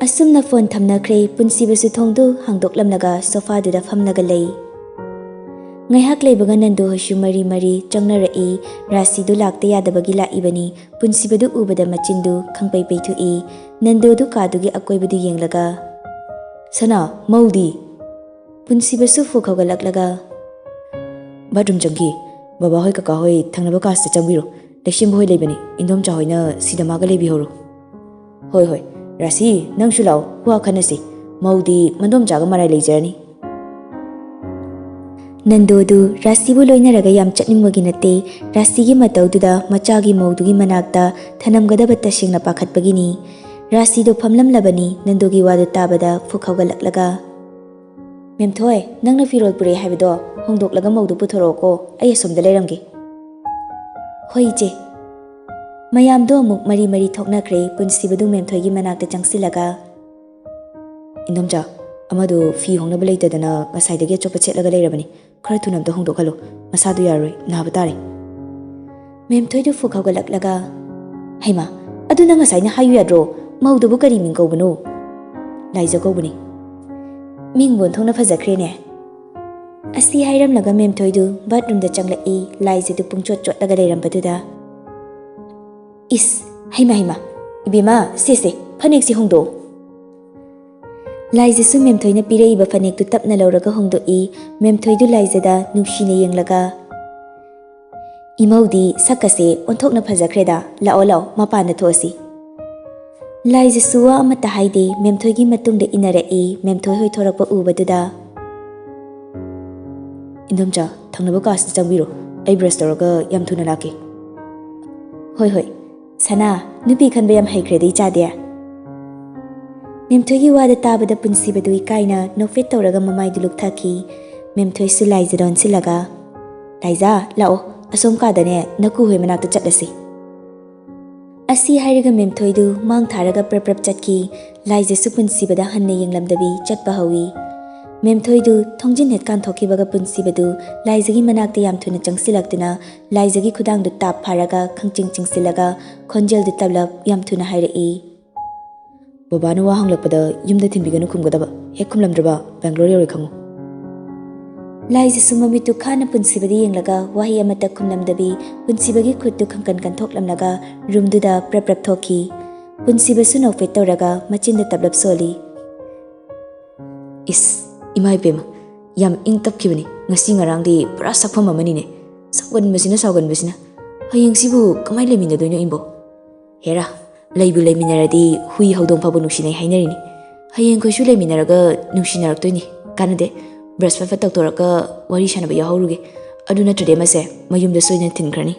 ꯑꯁꯨꯝꯅ ꯐꯣꯟ ꯊꯝꯅꯈ꯭ꯔꯦ꯫ ꯄꯨꯟꯁꯤꯕꯁꯨ ꯊꯣꯡꯗꯨ ꯍꯥꯡꯗꯣꯛꯂꯝꯂꯒ ꯁꯣꯐꯥꯗꯨꯗ ꯐꯝꯂꯒ ꯂꯩ꯫ ꯉꯥꯏꯍꯥꯛ ꯂꯩꯕꯒ ꯅꯟꯗꯣ ꯍꯣꯏꯁꯨ ꯃꯔꯤ ꯃꯔꯤ ꯆꯪꯅꯔꯛꯏ꯫ ꯔꯥꯁꯤꯗꯨ ꯂꯥꯛꯇ ꯌꯥꯗꯕꯒꯤ ꯂꯥꯛꯏꯕꯅꯤ꯫ ꯄꯨꯟꯁꯤꯕꯗꯨ ꯎꯕꯗ ꯃꯆꯤꯟꯗꯨ ꯈꯪꯄꯩ ꯄꯩꯊꯣꯛꯏ꯫ ꯅꯟꯗꯣꯗꯨ ꯀꯥꯗꯨꯒꯤ ꯑꯀꯣꯏꯕꯗꯨ ꯌꯦꯡꯂꯒ, "ꯁꯅꯥ, ꯃꯧꯗꯤ?" ꯄꯨꯟꯁꯤꯕꯁꯨ ꯐꯨꯛ ꯍꯧꯒꯠꯂꯛꯂꯒ, "ꯕꯥꯠꯔꯨꯝ ꯆꯪꯈꯤ꯫ ꯕꯕꯥ ꯍꯣꯏ, ꯀꯀꯥ ꯍꯣꯏ ꯊꯪꯅꯕ ꯀꯥꯁꯤꯗ ꯆꯪꯕꯤꯔꯣ꯫ ꯂꯩꯁꯦꯝꯕ ꯍꯣꯏ ꯂꯩꯕꯅꯤ꯫ ꯏꯟꯗꯣꯝꯆꯥ ꯍꯣꯏꯅ ꯁꯤꯗ ꯃꯥꯒ ꯂꯩꯕꯤꯍꯧꯔꯣ"꯫ "ꯍꯣꯏ, ꯍꯣꯏ꯫ ꯔꯥꯁꯤ, ꯅꯪꯁꯨ ꯂꯥꯛꯑꯣ, ꯋꯥ ꯈꯟꯅꯁꯤ꯫ ꯃꯧꯗꯤ ꯃꯟꯗꯣꯝꯆꯥꯒ ꯃꯔꯥꯏ ꯂꯩꯖꯔꯅꯤ"꯫ ꯅꯟꯗꯣꯗꯨ ꯔꯥꯁꯤꯕꯨ ꯂꯣꯏꯅꯔꯒ ꯌꯥꯝ ꯆꯠꯅꯤꯡꯕꯒꯤ ꯅꯠꯇꯦ꯫ ꯔꯥꯁꯤꯒꯤ ꯃꯇꯧꯗꯨꯗ ꯃꯆꯥꯒꯤ ꯃꯧꯗꯨꯒꯤ ꯃꯅꯥꯛꯇ ꯊꯅꯝꯒꯗꯕ ꯇꯁꯦꯡꯅ ꯄꯥꯈꯠꯄꯒꯤꯅꯤ꯫ ꯔꯥꯁꯤꯗꯣ ꯐꯝꯂꯝꯂꯕꯅꯤ꯫ ꯅꯟꯗꯣꯒꯤ ꯋꯥꯗꯨ ꯇꯥꯕꯗ ꯐꯨꯛ ꯍꯧꯒꯠꯂꯛꯂꯒ, "ꯃꯦꯝꯊꯣꯏ, ꯅꯪꯅ ꯐꯤꯔꯣꯜ ꯄꯨꯔꯛꯑꯦ ꯍꯥꯏꯕꯗꯣ ꯍꯣꯡꯗꯣꯛꯂꯒ ꯃꯧꯗꯨ ꯄꯨꯊꯣꯔꯛꯑꯣꯀꯣ, ꯑꯩ ꯑꯁꯣꯝꯗ ꯂꯩꯔꯝꯒꯦ"꯫ "ꯍꯣꯏ, ꯏꯆꯦ"꯫ ꯃꯌꯥꯝꯗꯣ ꯑꯃꯨꯛ ꯃꯔꯤ ꯃꯔꯤ ꯊꯣꯛꯅꯈ꯭ꯔꯦ꯫ ꯄꯨꯟꯁꯤꯕꯗꯨ ꯃꯦꯝꯊꯣꯏꯒꯤ ꯃꯅꯥꯛꯇ ꯆꯪꯁꯤꯜꯂꯒ, "ꯏꯟꯗꯣꯝꯆꯥ, ꯑꯃꯗꯣ ꯐꯤ ꯍꯣꯡꯅꯕ ꯂꯩꯇꯗꯅ ꯉꯁꯥꯏꯗꯒꯤ ꯑꯆꯣꯠꯄ ꯁꯦꯠꯂꯒ ꯂꯩꯔꯕꯅꯤ꯫ ꯈꯔ ꯊꯨꯅ ꯑꯝꯇ ꯍꯣꯡꯗꯣꯛꯍꯜꯂꯣ꯫ ꯃꯁꯥꯗꯣ ꯌꯥꯔꯣꯏ, ꯅꯥꯕ ꯇꯥꯔꯦ"꯫ ꯃꯦꯝꯊꯣꯏꯗꯨ ꯐꯨꯛ ꯍꯧꯒꯠꯂꯛꯂꯒ, "ꯍꯩꯃꯥ, ꯑꯗꯨ ꯅꯪ ꯉꯁꯥꯏꯅ ꯍꯥꯏꯌꯨ ꯌꯥꯗ꯭ꯔꯣ? ꯃꯧꯗꯨꯕꯨ ꯀꯔꯤ ꯃꯤꯡ ꯀꯧꯕꯅꯣ?" "ꯂꯥꯏꯖ ꯀꯧꯕꯅꯤ"꯫ ꯃꯤꯡꯕꯨ ꯑꯣꯟꯊꯣꯛꯅ ꯐꯖꯈ꯭ꯔꯦꯅꯦ꯫ ꯑꯁꯤ ꯍꯥꯏꯔꯝꯂꯒ ꯃꯦꯝꯊꯣꯏꯗꯨ ꯕꯥꯠꯔꯨꯝꯗ ꯆꯪꯂꯛꯏ, ꯂꯥꯏꯖꯗꯨ ꯄꯨꯡꯆꯣꯠ ꯆꯣꯠꯂꯒ ꯂꯩꯔꯝꯕꯗꯨꯗ꯫ ꯏꯁ, ꯍꯩꯃ ꯍꯩꯃ, ꯏꯕꯦꯝꯃ, ꯁꯦ ꯁꯦ, ꯐꯅꯦꯛꯁꯤ ꯍꯣꯡꯗꯣꯛꯑꯣ꯫ ꯂꯥꯏꯖꯁꯨ ꯃꯦꯝꯊꯣꯏꯅ ꯄꯤꯔꯛꯏꯕ ꯐꯅꯦꯛꯇꯨ ꯇꯞꯅ ꯂꯧꯔꯒ ꯍꯣꯡꯗꯣꯛꯏ꯫ ꯃꯦꯝꯊꯣꯏꯗꯨ ꯂꯥꯏꯖꯗ ꯅꯨꯡꯁꯤꯅ ꯌꯦꯡꯂꯒ, "ꯏꯃꯧꯗꯤ ꯁꯛꯀꯁꯦ ꯑꯣꯟꯊꯣꯛꯅ ꯐꯖꯈ꯭ꯔꯦꯗ, ꯂꯥꯛꯑꯣ ꯂꯥꯛꯑꯣ, ꯃꯄꯥꯟꯗ ꯊꯣꯛꯑꯁꯤ꯫" ꯂꯥꯏꯖꯁꯨ ꯋꯥ ꯑꯃꯠꯇ ꯍꯥꯏꯗꯦ, ꯃꯦꯝꯊꯣꯏꯒꯤ ꯃꯇꯨꯡꯗ ꯏꯟꯅꯔꯛꯏ꯫ ꯃꯦꯝꯊꯣꯏ ꯍꯣꯏ ꯊꯣꯔꯛꯄ ꯎꯕꯗꯨꯗ, "ꯏꯟꯗꯣꯝꯆꯥ, ꯊꯪꯅꯕ ꯀꯥꯁꯤꯗ ꯆꯪꯕꯤꯔꯣ, ꯑꯩ ꯕ꯭ꯔꯁ ꯇꯧꯔꯒ ꯌꯥꯝ ꯊꯨꯅ ꯂꯥꯛꯀꯦ꯫" "ꯍꯣꯏ ꯍꯣꯏ꯫ ꯁꯅꯥ, ꯅꯨꯄꯤ ꯈꯟꯕ ꯌꯥꯝ ꯍꯩꯈ꯭ꯔꯦꯗ ꯏꯆꯥꯗꯤ꯫" ꯃꯦꯝꯊꯣꯏꯒꯤ ꯋꯥꯗ ꯇꯥꯕꯗ ꯄꯨꯟꯁꯤꯕꯗꯨ ꯏꯀꯥꯏꯅ ꯅꯣꯛꯐꯦꯠ ꯇꯧꯔꯒ ꯃꯃꯥꯏꯗꯨ ꯂꯨꯛꯊꯈꯤ꯫ ꯃꯦꯝꯊꯣꯏꯁꯨ ꯂꯥꯏꯖꯗ ꯑꯣꯟꯁꯤꯜꯂꯒ, "ꯂꯥꯏꯖꯥ, ꯂꯥꯛꯑꯣ, ꯑꯁꯣꯝ ꯀꯥꯗꯅꯦ ꯅꯀꯨ ꯍꯣꯏ ꯃꯅꯥꯛꯇ ꯆꯠꯂꯁꯤ꯫" ꯑꯁꯤ ꯍꯥꯏꯔꯒ ꯃꯦꯝꯊꯣꯏꯗꯨ ꯃꯥꯡ ꯊꯥꯔꯒ ꯄ꯭ꯔꯞ ꯄ꯭ꯔꯞ ꯆꯠꯈꯤ꯫ ꯂꯥꯏꯖꯁꯨ ꯄꯨꯟꯁꯤꯕꯗ ꯍꯟꯅ ꯌꯦꯡꯂꯝꯗꯕꯤ ꯆꯠꯄ ꯍꯧꯏ꯫ ꯃꯦꯝꯊꯣꯏꯗꯨ ꯊꯣꯡꯖꯤꯟ ꯍꯦꯛ ꯀꯥꯟꯊꯣꯛꯈꯤꯕꯒ ꯄꯨꯟꯁꯤꯕꯗꯨ ꯂꯥꯏꯖꯒꯤ ꯃꯅꯥꯛꯇ ꯌꯥꯝ ꯊꯨꯅ ꯆꯪꯁꯤꯜꯂꯛꯇꯨꯅ ꯂꯥꯏꯖꯒꯤ ꯈꯨꯗꯥꯡꯗꯨ ꯇꯥꯞ ꯐꯥꯔꯒ ꯈꯪꯆꯤꯡ ꯆꯤꯡꯁꯤꯜꯂꯒ ꯈꯣꯟꯖꯦꯜꯗꯨ ꯇꯞꯂꯞ ꯌꯥꯝ ꯊꯨꯅ ꯍꯥꯏꯔꯛꯏ, "ꯕꯕꯥꯅ ꯋꯥ ꯍꯪꯂꯛꯄꯗ ꯌꯨꯝꯗ ꯊꯤꯟꯕꯤꯒꯅꯨ ꯈꯨꯝꯒꯗꯕ, ꯍꯦꯛ ꯈꯨꯝꯂꯝꯗ꯭ꯔꯕ ꯕꯦꯡꯒ꯭ꯂꯣꯔ ꯌꯧꯔꯦ ꯈꯪꯉꯨ꯫" ꯂꯥꯏꯖꯁꯨ ꯃꯃꯤꯠꯇꯨ ꯈꯥꯅ ꯄꯨꯟꯁꯤꯕꯗ ꯌꯦꯡꯂꯒ ꯋꯥꯍꯩ ꯑꯃꯠꯇ ꯈꯨꯝꯂꯝꯗꯕꯤ ꯄꯨꯟꯁꯤꯕꯒꯤ ꯈꯨꯠꯇꯨ ꯈꯪꯀꯟ ꯀꯟꯊꯣꯛꯂꯝꯂꯒ ꯔꯨꯝꯗꯨꯗ ꯄ꯭ꯔꯞ ꯄ꯭ꯔꯞ ꯊꯣꯛꯈꯤ꯫ ꯄꯨꯟꯁꯤꯕꯁꯨ ꯅꯣꯛꯐꯦꯠ ꯇꯧꯔꯒ ꯃꯆꯤꯟꯗ ꯇꯞꯂꯞ ꯁꯣꯜꯂꯤ꯫ "ꯏꯁ, ꯏꯃꯥ ꯏꯕꯦꯝꯃ, ꯌꯥꯝ ꯏꯪ ꯇꯞꯈꯤꯕꯅꯤ꯫ ꯉꯁꯤ ꯉꯔꯥꯡꯗꯤ ꯄꯨꯔꯥ ꯁꯛꯐꯝ ꯑꯃꯅꯤꯅꯦ꯫ ꯁꯥꯎꯒꯟꯕꯁꯤꯅ, ꯁꯥꯎꯒꯟꯕꯁꯤꯅ꯫ ꯍꯌꯦꯡꯁꯤꯕꯨ ꯀꯃꯥꯏꯅ ꯂꯩꯃꯤꯟꯅꯗꯣꯏꯅꯣ ꯏꯕꯣ? ꯍꯦꯔꯥ, ꯂꯩꯕꯨ ꯂꯩꯃꯤꯟꯅꯔꯗꯤ ꯍꯨꯏ ꯍꯧꯗꯣꯡ ꯐꯥꯎꯕ ꯅꯨꯡꯁꯤꯅꯩ ꯍꯥꯏꯅꯔꯤꯅꯤ꯫ ꯍꯌꯦꯡ ꯑꯩꯈꯣꯏꯁꯨ ꯂꯩꯃꯤꯟꯅꯔꯒ ꯅꯨꯡꯁꯤꯅꯔꯛꯇꯣꯏꯅꯤ꯫ ꯀꯥꯟꯅꯗꯦ, ꯕ꯭ꯔꯁ ꯐꯠ ꯐꯠ ꯇꯧꯊꯣꯔꯛꯒ ꯋꯥꯔꯤ ꯁꯥꯟꯅꯕ ꯌꯥꯎꯍꯧꯔꯨꯒꯦ꯫ ꯑꯗꯨ ꯅꯠꯇ꯭ꯔꯗꯤ ꯑꯃꯁꯦ ꯃꯌꯨꯝꯗ ꯁꯣꯏꯗꯅ ꯊꯤꯟꯈ꯭ꯔꯅꯤ꯫"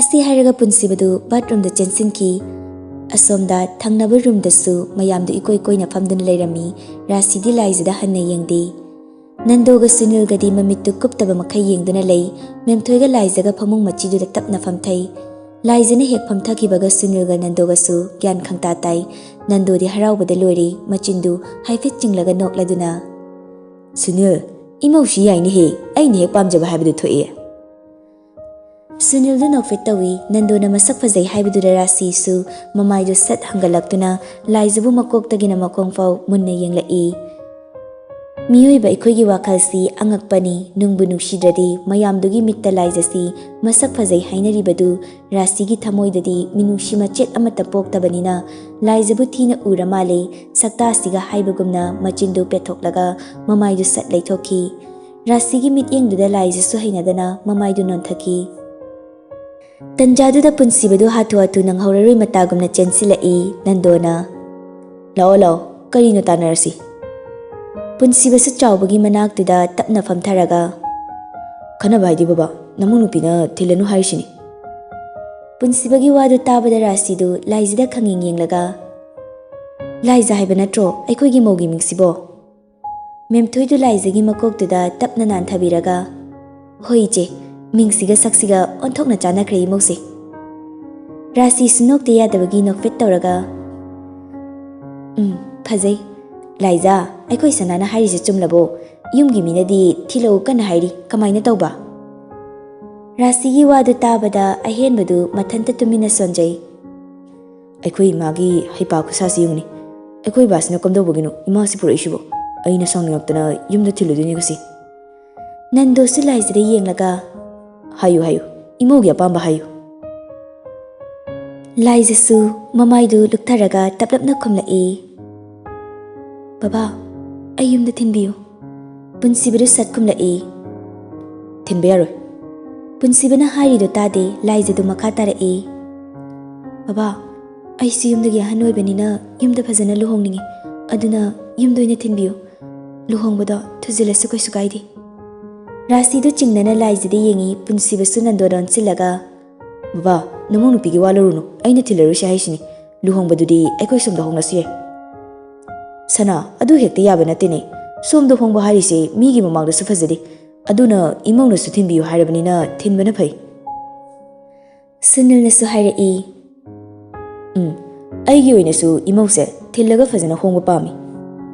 ꯑꯁꯤ ꯍꯥꯏꯔꯒ ꯄꯨꯟꯁꯤꯕꯗꯨ ꯕꯥꯠꯔꯨꯝꯗ ꯆꯦꯟꯁꯤꯟꯈꯤ꯫ ꯑꯁꯣꯝꯗ ꯊꯪꯅꯕ ꯔꯨꯝꯗꯁꯨ ꯃꯌꯥꯝꯗꯨ ꯏꯀꯣꯏ ꯀꯣꯏꯅ ꯐꯝꯗꯨꯅ ꯂꯩꯔꯝꯃꯤ꯫ ꯔꯥꯁꯤꯗꯤ ꯂꯥꯏꯖꯗ ꯍꯟꯅ ꯌꯦꯡꯗꯦ꯫ ꯅꯟꯗꯣꯒ ꯁꯨꯅꯤꯜꯒꯗꯤ ꯃꯃꯤꯠꯇꯨ ꯀꯨꯞꯇꯕ ꯃꯈꯩ ꯌꯦꯡꯗꯨꯅ ꯂꯩ꯫ ꯃꯦꯝꯊꯣꯏꯒ ꯂꯥꯏꯖꯒ ꯐꯃꯨꯡ ꯃꯆꯤꯗꯨꯗ ꯇꯞꯅ ꯐꯝꯊꯩ꯫ ꯂꯥꯏꯖꯅ ꯍꯦꯛ ꯐꯝꯊꯈꯤꯕꯒ ꯁꯨꯅꯤꯜꯒ ꯅꯟꯗꯣꯒꯁꯨ ꯒ꯭ꯌꯥꯟ ꯈꯪꯇꯥ ꯇꯥꯏ꯫ ꯅꯟꯗꯣꯗꯤ ꯍꯔꯥꯎꯕꯗ ꯂꯣꯏꯔꯦ, ꯃꯆꯤꯟꯗꯨ ꯍꯥꯏꯐꯦꯠ ꯆꯤꯡꯂꯒ ꯅꯣꯛꯂꯗꯨꯅ, "ꯁꯨꯅꯤꯜ, ꯏꯃꯧꯁꯤ ꯌꯥꯏꯅꯦꯍꯦ, ꯑꯩꯅ ꯍꯦꯛ ꯄꯥꯝꯖꯕ ꯍꯥꯏꯕꯗꯨ ꯊꯣꯛꯑꯦ꯫" ꯁꯨꯅꯤꯜꯗꯨ ꯅꯣꯛꯐꯦꯠ ꯇꯧꯏ꯫ ꯅꯟꯗꯣꯅ ꯃꯁꯛ ꯐꯖꯩ ꯍꯥꯏꯕꯗꯨꯗ ꯔꯥꯁꯤꯁꯨ ꯃꯃꯥꯏꯗꯨ ꯁꯠ ꯍꯪꯒꯠꯂꯛꯇꯨꯅ ꯂꯥꯏꯖꯕꯨ ꯃꯀꯣꯛꯇꯒꯤꯅ ꯃꯈꯣꯡ ꯐꯥꯎ ꯃꯨꯟꯅ ꯌꯦꯡꯂꯛꯏ꯫ ꯃꯤꯑꯣꯏꯕ ꯑꯩꯈꯣꯏꯒꯤ ꯋꯥꯈꯜꯁꯤ ꯑꯉꯛꯄꯅꯤ꯫ ꯅꯨꯡꯕꯨ ꯅꯨꯡꯁꯤꯗ꯭ꯔꯗꯤ ꯃꯌꯥꯝꯗꯨꯒꯤ ꯃꯤꯠꯇ ꯂꯥꯏꯖꯁꯤ ꯃꯁꯛ ꯐꯖꯩ ꯍꯥꯏꯅꯔꯤꯕꯗꯨ ꯔꯥꯁꯤꯒꯤ ꯊꯃꯣꯏꯗꯗꯤ ꯃꯤꯅꯨꯡꯁꯤ ꯃꯆꯦꯠ ꯑꯃꯠꯇ ꯄꯣꯛꯇꯕꯅꯤꯅ ꯂꯥꯏꯖꯕꯨ ꯊꯤꯅ ꯎꯔ ꯃꯥꯜꯂꯦ꯫ ꯁꯛꯇꯥꯁꯤꯒ ꯍꯥꯏꯕꯒꯨꯝꯅ ꯃꯆꯤꯟꯗꯨ ꯄꯦꯠꯊꯣꯛꯂꯒ ꯃꯃꯥꯏꯗꯨ ꯁꯠ ꯂꯩꯊꯣꯛꯈꯤ꯫ ꯔꯥꯁꯤꯒꯤ ꯃꯤꯠꯌꯦꯡꯗꯨꯗ ꯂꯥꯏꯖꯁꯨ ꯍꯩꯅꯗꯅ ꯃꯃꯥꯏꯗꯨ ꯅꯣꯟꯊꯈꯤ꯫ ꯇꯟꯖꯥꯗꯨꯗ ꯄꯨꯟꯁꯤꯕꯗꯨ ꯍꯥꯊꯨ ꯍꯥꯊꯨ ꯅꯪꯍꯧꯔꯔꯣꯏ ꯃꯇꯥꯒꯨꯝꯅ ꯆꯦꯟꯁꯤꯜꯂꯛꯏ꯫ ꯅꯟꯗꯣꯅ, "ꯂꯥꯛꯑꯣ, ꯂꯥꯛꯑꯣ, ꯀꯔꯤꯅꯣ ꯇꯥꯟꯅꯔꯁꯤ?" ꯄꯨꯟꯁꯤꯕꯁꯨ ꯆꯥꯎꯕꯒꯤ ꯃꯅꯥꯛꯇꯨꯗ ꯇꯞꯅ ꯐꯝꯊꯔꯒ, "ꯈꯟꯅꯕ ꯍꯥꯏꯗꯤ ꯕꯕꯥ, ꯅꯃꯧ ꯅꯨꯄꯤꯅ ꯊꯤꯜꯂꯅꯨ ꯍꯥꯏꯔꯤꯁꯤꯅꯤ?" ꯄꯨꯟꯁꯤꯕꯒꯤ ꯋꯥꯗꯨ ꯇꯥꯕꯗ ꯔꯥꯁꯤꯗꯨ ꯂꯥꯏꯖꯗ ꯈꯪꯌꯦꯡ ꯌꯦꯡꯂꯒ, "ꯂꯥꯏꯖ ꯍꯥꯏꯕ ꯅꯠꯇ꯭ꯔꯣ ꯑꯩꯈꯣꯏꯒꯤ ꯃꯧꯒꯤ ꯃꯤꯡꯁꯤꯕꯣ?" ꯃꯦꯝꯊꯣꯏꯗꯨ ꯂꯥꯏꯖꯒꯤ ꯃꯀꯣꯛꯇꯨꯗ ꯇꯞꯅ ꯅꯥꯟꯊꯕꯤꯔꯒ, "ꯍꯣꯏ ꯏꯆꯦ, ꯃꯤꯡꯁꯤꯒ ꯁꯛꯁꯤꯒ ꯑꯣꯟꯊꯣꯛꯅ ꯆꯥꯟꯅꯈ꯭ꯔꯦ ꯏꯃꯧꯁꯦ꯫" ꯔꯥꯁꯤꯁꯨ ꯅꯣꯛꯇ ꯌꯥꯗꯕꯒꯤ ꯅꯣꯛꯐꯦꯠ ꯇꯧꯔꯒ, "ꯎꯝ, ꯐꯖꯩ꯫ ꯂꯥꯏꯖꯥ, ꯑꯩꯈꯣꯏ ꯁꯅꯥꯅ ꯍꯥꯏꯔꯤꯁꯦ ꯆꯨꯝꯂꯕꯣ? ꯌꯨꯝꯒꯤ ꯃꯤꯅꯗꯤ ꯊꯤꯜꯂꯛꯎ ꯀꯟꯅ ꯍꯥꯏꯔꯤ, ꯀꯃꯥꯏꯅ ꯇꯧꯕ?" ꯔꯥꯁꯤꯒꯤ ꯋꯥꯗꯨ ꯇꯥꯕꯗ ꯑꯍꯦꯟꯕꯗꯨ ꯃꯊꯟꯇ ꯇꯨꯃꯤꯟꯅ ꯁꯣꯟꯖꯩ꯫ "ꯑꯩꯈꯣꯏ ꯏꯃꯥꯒꯤ ꯍꯩꯄꯥ ꯈꯨꯁꯥꯁꯤ ꯌꯦꯡꯉꯨꯅꯦ꯫ ꯑꯩꯈꯣꯏ ꯕꯥꯁꯤꯅ ꯀꯝꯗꯧꯕꯒꯤꯅꯣ ꯏꯃꯥꯁꯤ ꯄꯨꯔꯛꯏꯁꯤꯕꯣ? ꯑꯩꯅ ꯁꯥꯎꯅꯤꯡꯉꯛꯇꯅ ꯌꯨꯝꯗ ꯊꯤꯜꯂꯨꯗꯣꯏꯅꯤ ꯉꯁꯤ꯫" ꯅꯟꯗꯣꯁꯨ ꯂꯥꯏꯖꯗ ꯌꯦꯡꯂꯒ, "ꯍꯥꯏꯌꯨ, ꯍꯥꯏꯌꯨ, ꯏꯃꯧꯒꯤ ꯑꯄꯥꯝꯕ ꯍꯥꯏꯌꯨ꯫" ꯂꯥꯏꯖꯁꯨ ꯃꯃꯥꯏꯗꯨ ꯂꯨꯛꯊꯔꯒ ꯇꯞꯂꯞꯅ ꯈꯨꯝꯂꯛꯏ, "ꯕꯕꯥ, ꯑꯩ ꯌꯨꯝꯗ ꯊꯤꯟꯕꯤꯌꯨ꯫" ꯄꯨꯟꯁꯤꯕꯗꯨ ꯁꯠ ꯈꯨꯝꯂꯛꯏ, "ꯊꯤꯟꯕ ꯌꯥꯔꯣꯏ꯫" ꯄꯨꯟꯁꯤꯕꯅ ꯍꯥꯏꯔꯤꯗꯨ ꯇꯥꯗꯦ, ꯂꯥꯏꯖꯗꯨ ꯃꯈꯥ ꯇꯥꯔꯛꯏ, "ꯕꯕꯥ, ꯑꯩꯁꯨ ꯌꯨꯝꯗꯒꯤ ꯑꯍꯟ ꯑꯣꯏꯕꯅꯤꯅ ꯌꯨꯝꯗ ꯐꯖꯅ ꯂꯨꯍꯣꯡꯅꯤꯡꯉꯤ꯫ ꯑꯗꯨꯅ ꯌꯨꯝꯗ ꯑꯣꯏꯅ ꯊꯤꯟꯕꯤꯌꯨ꯫ ꯂꯨꯍꯣꯡꯕꯗꯣ ꯊꯨꯖꯤꯜꯂꯁꯨ ꯀꯩꯁꯨ ꯀꯥꯏꯗꯦ꯫" ꯔꯥꯁꯤꯗꯨ ꯆꯤꯡꯅꯅ ꯂꯥꯏꯖꯗ ꯌꯦꯡꯉꯤ, ꯄꯨꯟꯁꯤꯕꯁꯨ ꯅꯟꯗꯣꯗ ꯑꯣꯟꯁꯤꯜꯂꯒ, "ꯕꯕꯥ, ꯅꯃꯧ ꯅꯨꯄꯤꯒꯤ ꯋꯥ ꯂꯧꯔꯨꯅꯨ, ꯑꯩꯅ ꯊꯤꯜꯂꯔꯣꯏꯁꯦ ꯍꯥꯏꯁꯤꯅꯤ꯫ ꯂꯨꯍꯣꯡꯕꯗꯨꯗꯤ ꯑꯩꯈꯣꯏ ꯁꯣꯝꯗ ꯍꯣꯡꯂꯁꯨ ꯌꯥꯏ꯫" "ꯁꯅꯥ, ꯑꯗꯨ ꯍꯦꯛꯇ ꯌꯥꯕ ꯅꯠꯇꯦꯅꯦ꯫ ꯁꯣꯝꯗ ꯍꯣꯡꯕ ꯍꯥꯏꯔꯤꯁꯦ ꯃꯤꯒꯤ ꯃꯃꯥꯡꯗꯁꯨ ꯐꯖꯗꯦ꯫ ꯑꯗꯨꯅ ꯏꯃꯧꯅꯁꯨ ꯊꯤꯟꯕꯤꯌꯨ ꯍꯥꯏꯔꯕꯅꯤꯅ ꯊꯤꯟꯕꯅ ꯐꯩ꯫" ꯁꯨꯅꯤꯜꯅꯁꯨ ꯍꯥꯏꯔꯛꯏ, "ꯎꯝ, ꯑꯩꯒꯤ ꯑꯣꯏꯅꯁꯨ ꯏꯃꯧꯁꯦ ꯊꯤꯜꯂꯒ ꯐꯖꯅ ꯍꯣꯡꯕ ꯄꯥꯝꯃꯤ꯫"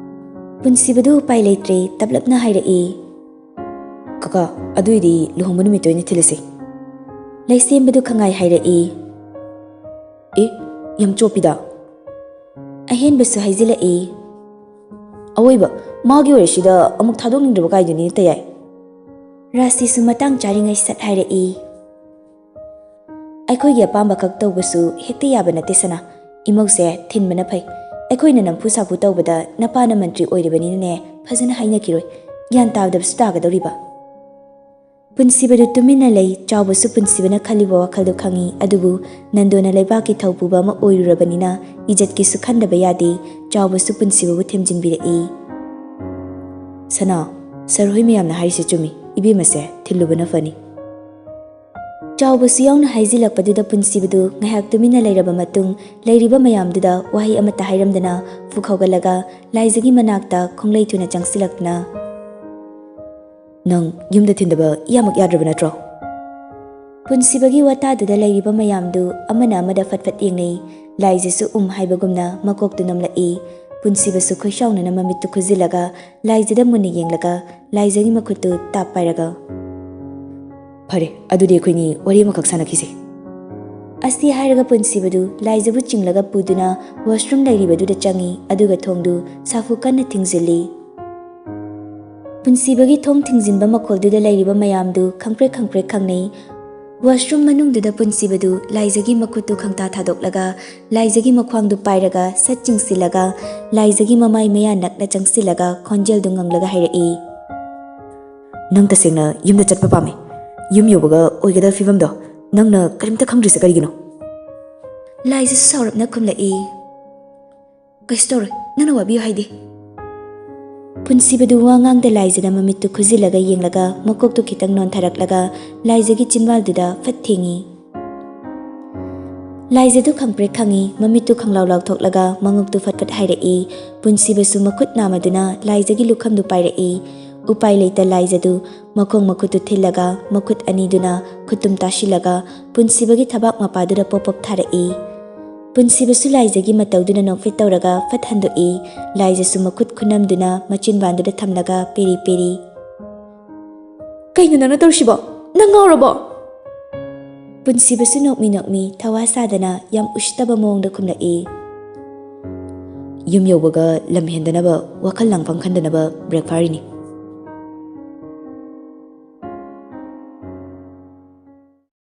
ꯄꯨꯟꯁꯤꯕꯗꯨ ꯎꯄꯥꯏ ꯂꯩꯇ꯭ꯔꯦ, ꯇꯞꯂꯞꯅ ꯍꯥꯏꯔꯛꯏ, "ꯀꯀꯥ, ꯑꯗꯨꯏꯗꯤ ꯂꯨꯍꯣꯡꯕ ꯅꯨꯃꯤꯠꯇ ꯑꯣꯏꯅ ꯊꯤꯜꯂꯁꯤ꯫" ꯂꯩꯁꯦꯝꯕꯗꯨ ꯈꯪꯉꯥꯏ ꯍꯥꯏꯔꯛꯏ, "ꯑꯦ, ꯌꯥꯝ ꯆꯣꯞꯄꯤꯗ꯫" ꯑꯍꯦꯟꯕꯁꯨ ꯍꯥꯏꯖꯤꯜꯂꯛꯏ, ꯑꯣꯏꯕ, ꯃꯥꯒꯤ ꯑꯣꯏꯔꯁꯤꯗ ꯑꯃꯨꯛ ꯊꯥꯗꯣꯛꯅꯤꯡꯗ꯭ꯔꯕ ꯀꯥꯏꯗꯨꯅꯤ ꯇꯌꯥꯏ꯫ ꯔꯥꯁꯤꯁꯨ ꯃꯇꯥꯡ ꯆꯥꯔꯤꯉꯩ ꯁꯠ ꯍꯥꯏꯔꯛꯏ꯫ ꯑꯩꯈꯣꯏꯒꯤ ꯑꯄꯥꯝꯕ ꯈꯛ ꯇꯧꯕꯁꯨ ꯍꯦꯛꯇ ꯌꯥꯕ ꯅꯠꯇꯦ ꯁꯅꯥ꯫ ꯏꯃꯧꯁꯦ ꯊꯤꯟꯕꯅ ꯐꯩ꯫ ꯑꯩꯈꯣꯏꯅ ꯅꯝꯐꯨ ꯁꯥꯐꯨ ꯇꯧꯕꯗ ꯅꯄꯥꯅ ꯃꯟꯇ꯭ꯔꯤ ꯑꯣꯏꯔꯤꯕꯅꯤꯅꯅꯦ, ꯐꯖꯅ ꯍꯥꯏꯅꯈꯤꯔꯣꯏ꯫ ꯒ꯭ꯌꯥꯟ ꯇꯥꯗꯕꯁꯨ ꯇꯥꯒꯗꯧꯔꯤꯕ꯫ ꯄꯨꯟꯁꯤꯕꯗꯨ ꯇꯨꯃꯤꯟꯅ ꯂꯩ꯫ ꯆꯥꯎꯕꯁꯨ ꯄꯨꯟꯁꯤꯕꯅ ꯈꯜꯂꯤꯕ ꯋꯥꯈꯜꯗꯨ ꯈꯪꯏ꯫ ꯑꯗꯨꯕꯨ ꯅꯟꯗꯣꯅ ꯂꯩꯕꯥꯛꯀꯤ ꯊꯧꯄꯨꯕ ꯑꯃ ꯑꯣꯏꯔꯨꯔꯕꯅꯤꯅ ꯏꯖꯠꯀꯤꯁꯨ ꯈꯟꯗꯕ ꯌꯥꯗꯦ꯫ ꯆꯥꯎꯕꯁꯨ ꯄꯨꯟꯁꯤꯕꯕꯨ ꯊꯦꯝꯖꯤꯟꯕꯤꯔꯛꯏ꯫ ꯁꯅꯥ, ꯁꯔ ꯍꯣꯏ ꯃꯌꯥꯝꯅ ꯍꯥꯏꯔꯤꯁꯦ ꯆꯨꯝꯃꯤ꯫ ꯏꯕꯦꯝꯃꯁꯦ ꯊꯤꯜꯂꯨꯕꯅ ꯐꯅꯤ꯫ ꯆꯥꯎꯕꯁꯨ ꯌꯥꯎꯅ ꯍꯥꯏꯖꯤꯜꯂꯛꯄꯗꯨꯗ ꯄꯨꯟꯁꯤꯕꯗꯨ ꯉꯥꯏꯍꯥꯛ ꯇꯨꯃꯤꯟꯅ ꯂꯩꯔꯕ ꯃꯇꯨꯡ, ꯂꯩꯔꯤꯕ ꯃꯌꯥꯝꯗꯨꯗ ꯋꯥꯍꯩ ꯑꯃꯠꯇ ꯍꯥꯏꯔꯝꯗꯅ ꯐꯨꯛ ꯍꯧꯒꯠꯂꯒ ꯂꯥꯏꯖꯒꯤ ꯃꯅꯥꯛꯇ ꯈꯣꯡꯂꯩ ꯊꯨꯅ ꯆꯪꯁꯤꯜꯂꯛꯇꯨꯅ, "ꯅꯪ ꯌꯨꯝꯗ ꯊꯤꯟꯗꯕ ꯏꯌꯥꯃꯛ ꯌꯥꯗ꯭ꯔꯕ ꯅꯠꯇ꯭ꯔꯣ?" ꯄꯨꯟꯁꯤꯕꯒꯤ ꯋꯥꯇꯥꯗꯨꯗ ꯂꯩꯔꯤꯕ ꯃꯌꯥꯝꯗꯨ ꯑꯃꯅ ꯑꯃꯗ ꯐꯠ ꯐꯠ ꯌꯦꯡꯅꯩ꯫ ꯂꯥꯏꯖꯁꯨ ꯎꯝ ꯍꯥꯏꯕꯒꯨꯝꯅ ꯃꯀꯣꯛꯇꯨ ꯅꯣꯝꯂꯛꯏ꯫ ꯄꯨꯟꯁꯤꯕꯁꯨ ꯈꯣꯏꯁꯥꯎꯅꯅ ꯃꯃꯤꯠꯇꯨ ꯈꯨꯖꯤꯜꯂꯒ ꯂꯥꯏꯖꯗ ꯃꯨꯟꯅ ꯌꯦꯡꯂꯒ ꯂꯥꯏꯖꯒꯤ ꯃꯈꯨꯠꯇꯨ ꯇꯥꯞ ꯄꯥꯏꯔꯒ, "ꯐꯔꯦ, ꯑꯗꯨꯗꯤ ꯑꯩꯈꯣꯏꯅꯤ ꯋꯥꯔꯤ ꯑꯃꯈꯛ ꯁꯥꯟꯅꯈꯤꯁꯦ꯫" ꯑꯁꯤ ꯍꯥꯏꯔꯒ ꯄꯨꯟꯁꯤꯕꯗꯨ ꯂꯥꯏꯖꯕꯨ ꯆꯤꯡꯂꯒ ꯄꯨꯗꯨꯅ ꯋꯥꯁꯔꯨꯝ ꯂꯩꯔꯤꯕꯗꯨꯗ ꯆꯪꯏ, ꯑꯗꯨꯒ ꯊꯣꯡꯗꯨ ꯁꯥꯐꯨ ꯀꯟꯅ ꯊꯤꯡꯖꯤꯜꯂꯤ꯫ ꯄꯨꯟꯁꯤꯕꯒꯤ ꯊꯣꯡ ꯊꯤꯡꯖꯤꯟꯕ ꯃꯈꯣꯜꯗꯨꯗ ꯂꯩꯔꯤꯕ ꯃꯌꯥꯝꯗꯨ ꯈꯪꯄ꯭ꯔꯦꯛ ꯈꯪꯄ꯭ꯔꯦꯛ ꯈꯪꯅꯩ꯫ ꯋꯥꯁꯔꯨꯝ ꯃꯅꯨꯡꯗꯨꯗ ꯄꯨꯟꯁꯤꯕꯗꯨ ꯂꯥꯏꯖꯒꯤ ꯃꯈꯨꯠꯇꯨ ꯈꯪꯇꯥ ꯊꯥꯗꯣꯛꯂꯒ ꯂꯥꯏꯖꯒꯤ ꯃꯈ꯭ꯋꯥꯡꯗꯨ ꯄꯥꯏꯔꯒ ꯁꯠ ꯆꯤꯡꯁꯤꯜꯂꯒ ꯂꯥꯏꯖꯒꯤ ꯃꯃꯥꯏ ꯃꯌꯥ ꯅꯛꯅ ꯆꯪꯁꯤꯜꯂꯒ ꯈꯣꯟꯖꯦꯜꯗꯨ ꯉꯪꯂꯒ ꯍꯥꯏꯔꯛꯏ, "ꯅꯪ ꯇꯁꯦꯡꯅ ꯌꯨꯝꯗ ꯆꯠꯄ ꯄꯥꯝꯃꯦ꯫ ꯌꯨꯝ ꯌꯧꯕꯒ ꯑꯣꯏꯒꯗꯕ ꯐꯤꯕꯝꯗꯣ ꯅꯪꯅ ꯀꯔꯤꯝꯇ ꯈꯪꯗ꯭ꯔꯤꯁꯦ ꯀꯔꯤꯒꯤꯅꯣ?" ꯂꯥꯏꯖꯁꯨ ꯁꯥꯎꯔꯞꯅ ꯈꯨꯝꯂꯛꯏ, "ꯀꯩꯁꯨ ꯇꯧꯔꯣꯏ, ꯅꯪꯅ ꯋꯥꯕꯤꯌꯨ ꯍꯥꯏꯗꯦ꯫" ꯄꯨꯟꯁꯤꯕꯗꯨ ꯋꯥ ꯉꯥꯡꯗ ꯂꯥꯏꯖꯗ ꯃꯃꯤꯠꯇꯨ ꯈꯨꯖꯤꯜꯂꯒ ꯌꯦꯡꯂꯒ ꯃꯀꯣꯛꯇꯨ ꯈꯤꯇꯪ ꯅꯣꯟꯊꯔꯛꯂꯒ ꯂꯥꯏꯖꯒꯤ ꯆꯤꯟꯕꯥꯜꯗꯨꯗ ꯐꯠ ꯊꯦꯡꯏ꯫ ꯂꯥꯏꯖꯗꯨ ꯈꯪꯄ꯭ꯔꯦꯛ ꯈꯪꯏ, ꯃꯃꯤꯠꯇꯨ ꯈꯪꯂꯥꯎ ꯂꯥꯎꯊꯣꯛꯂꯒ ꯃꯉꯛꯇꯨ ꯐꯠ ꯐꯠ ꯍꯥꯏꯔꯛꯏ꯫ ꯄꯨꯟꯁꯤꯕꯁꯨ ꯃꯈꯨꯠ ꯅꯥꯝꯃꯗꯨꯅ ꯂꯥꯏꯖꯒꯤ ꯂꯨꯈꯝꯗꯨ ꯄꯥꯏꯔꯛꯏ꯫ ꯎꯄꯥꯏ ꯂꯩꯇ ꯂꯥꯏꯖꯗꯨ ꯃꯈꯣꯡ ꯃꯈꯨꯠꯇꯨ ꯊꯤꯜꯂꯒ ꯃꯈꯨꯠ ꯑꯅꯤꯗꯨꯅ ꯈꯨꯠꯇꯨꯝ ꯇꯥꯁꯤꯜꯂꯒ ꯄꯨꯟꯁꯤꯕꯒꯤ ꯊꯕꯥꯛ ꯃꯄꯥꯗꯨꯗ ꯄꯣꯞ ꯄꯣꯞ ꯊꯥꯔꯛꯏ꯫ ꯄꯨꯟꯁꯤꯕꯁꯨ ꯂꯥꯏꯖꯒꯤ ꯃꯇꯧꯗꯨꯅ ꯅꯣꯛꯐꯦꯠ ꯇꯧꯔꯒ ꯐꯠ ꯍꯟꯗꯣꯛꯏ꯫ ꯂꯥꯏꯖꯁꯨ ꯃꯈꯨꯠ ꯈꯨꯅꯝꯗꯨꯅ ꯃꯆꯤꯟꯕꯥꯟꯗꯨꯗ ꯊꯝꯂꯒ ꯄꯦꯔꯤ ꯄꯦꯔꯤ꯫ "ꯀꯩꯅꯣ ꯅꯪꯅ ꯇꯧꯔꯤꯁꯤꯕꯣ? ꯅꯪ ꯉꯥꯎꯔꯕꯣ?" ꯄꯨꯟꯁꯤꯕꯁꯨ ꯅꯣꯛꯃꯤ ꯅꯣꯛꯃꯤ ꯊꯋꯥ ꯁꯥꯗꯅ ꯌꯥꯝ ꯎꯁꯤꯠꯇꯕ ꯃꯑꯣꯡꯗ ꯈꯨꯝꯂꯛꯏ꯫ ꯌꯨꯝ ꯌꯧꯕꯒ ꯂꯝ ꯍꯦꯟꯗꯅꯕ, ꯋꯥꯈꯜ ꯂꯥꯡꯐꯝ ꯈꯟꯗꯅꯕ ꯕ꯭ꯔꯦꯛ ꯐꯥꯔꯤꯅꯤ꯫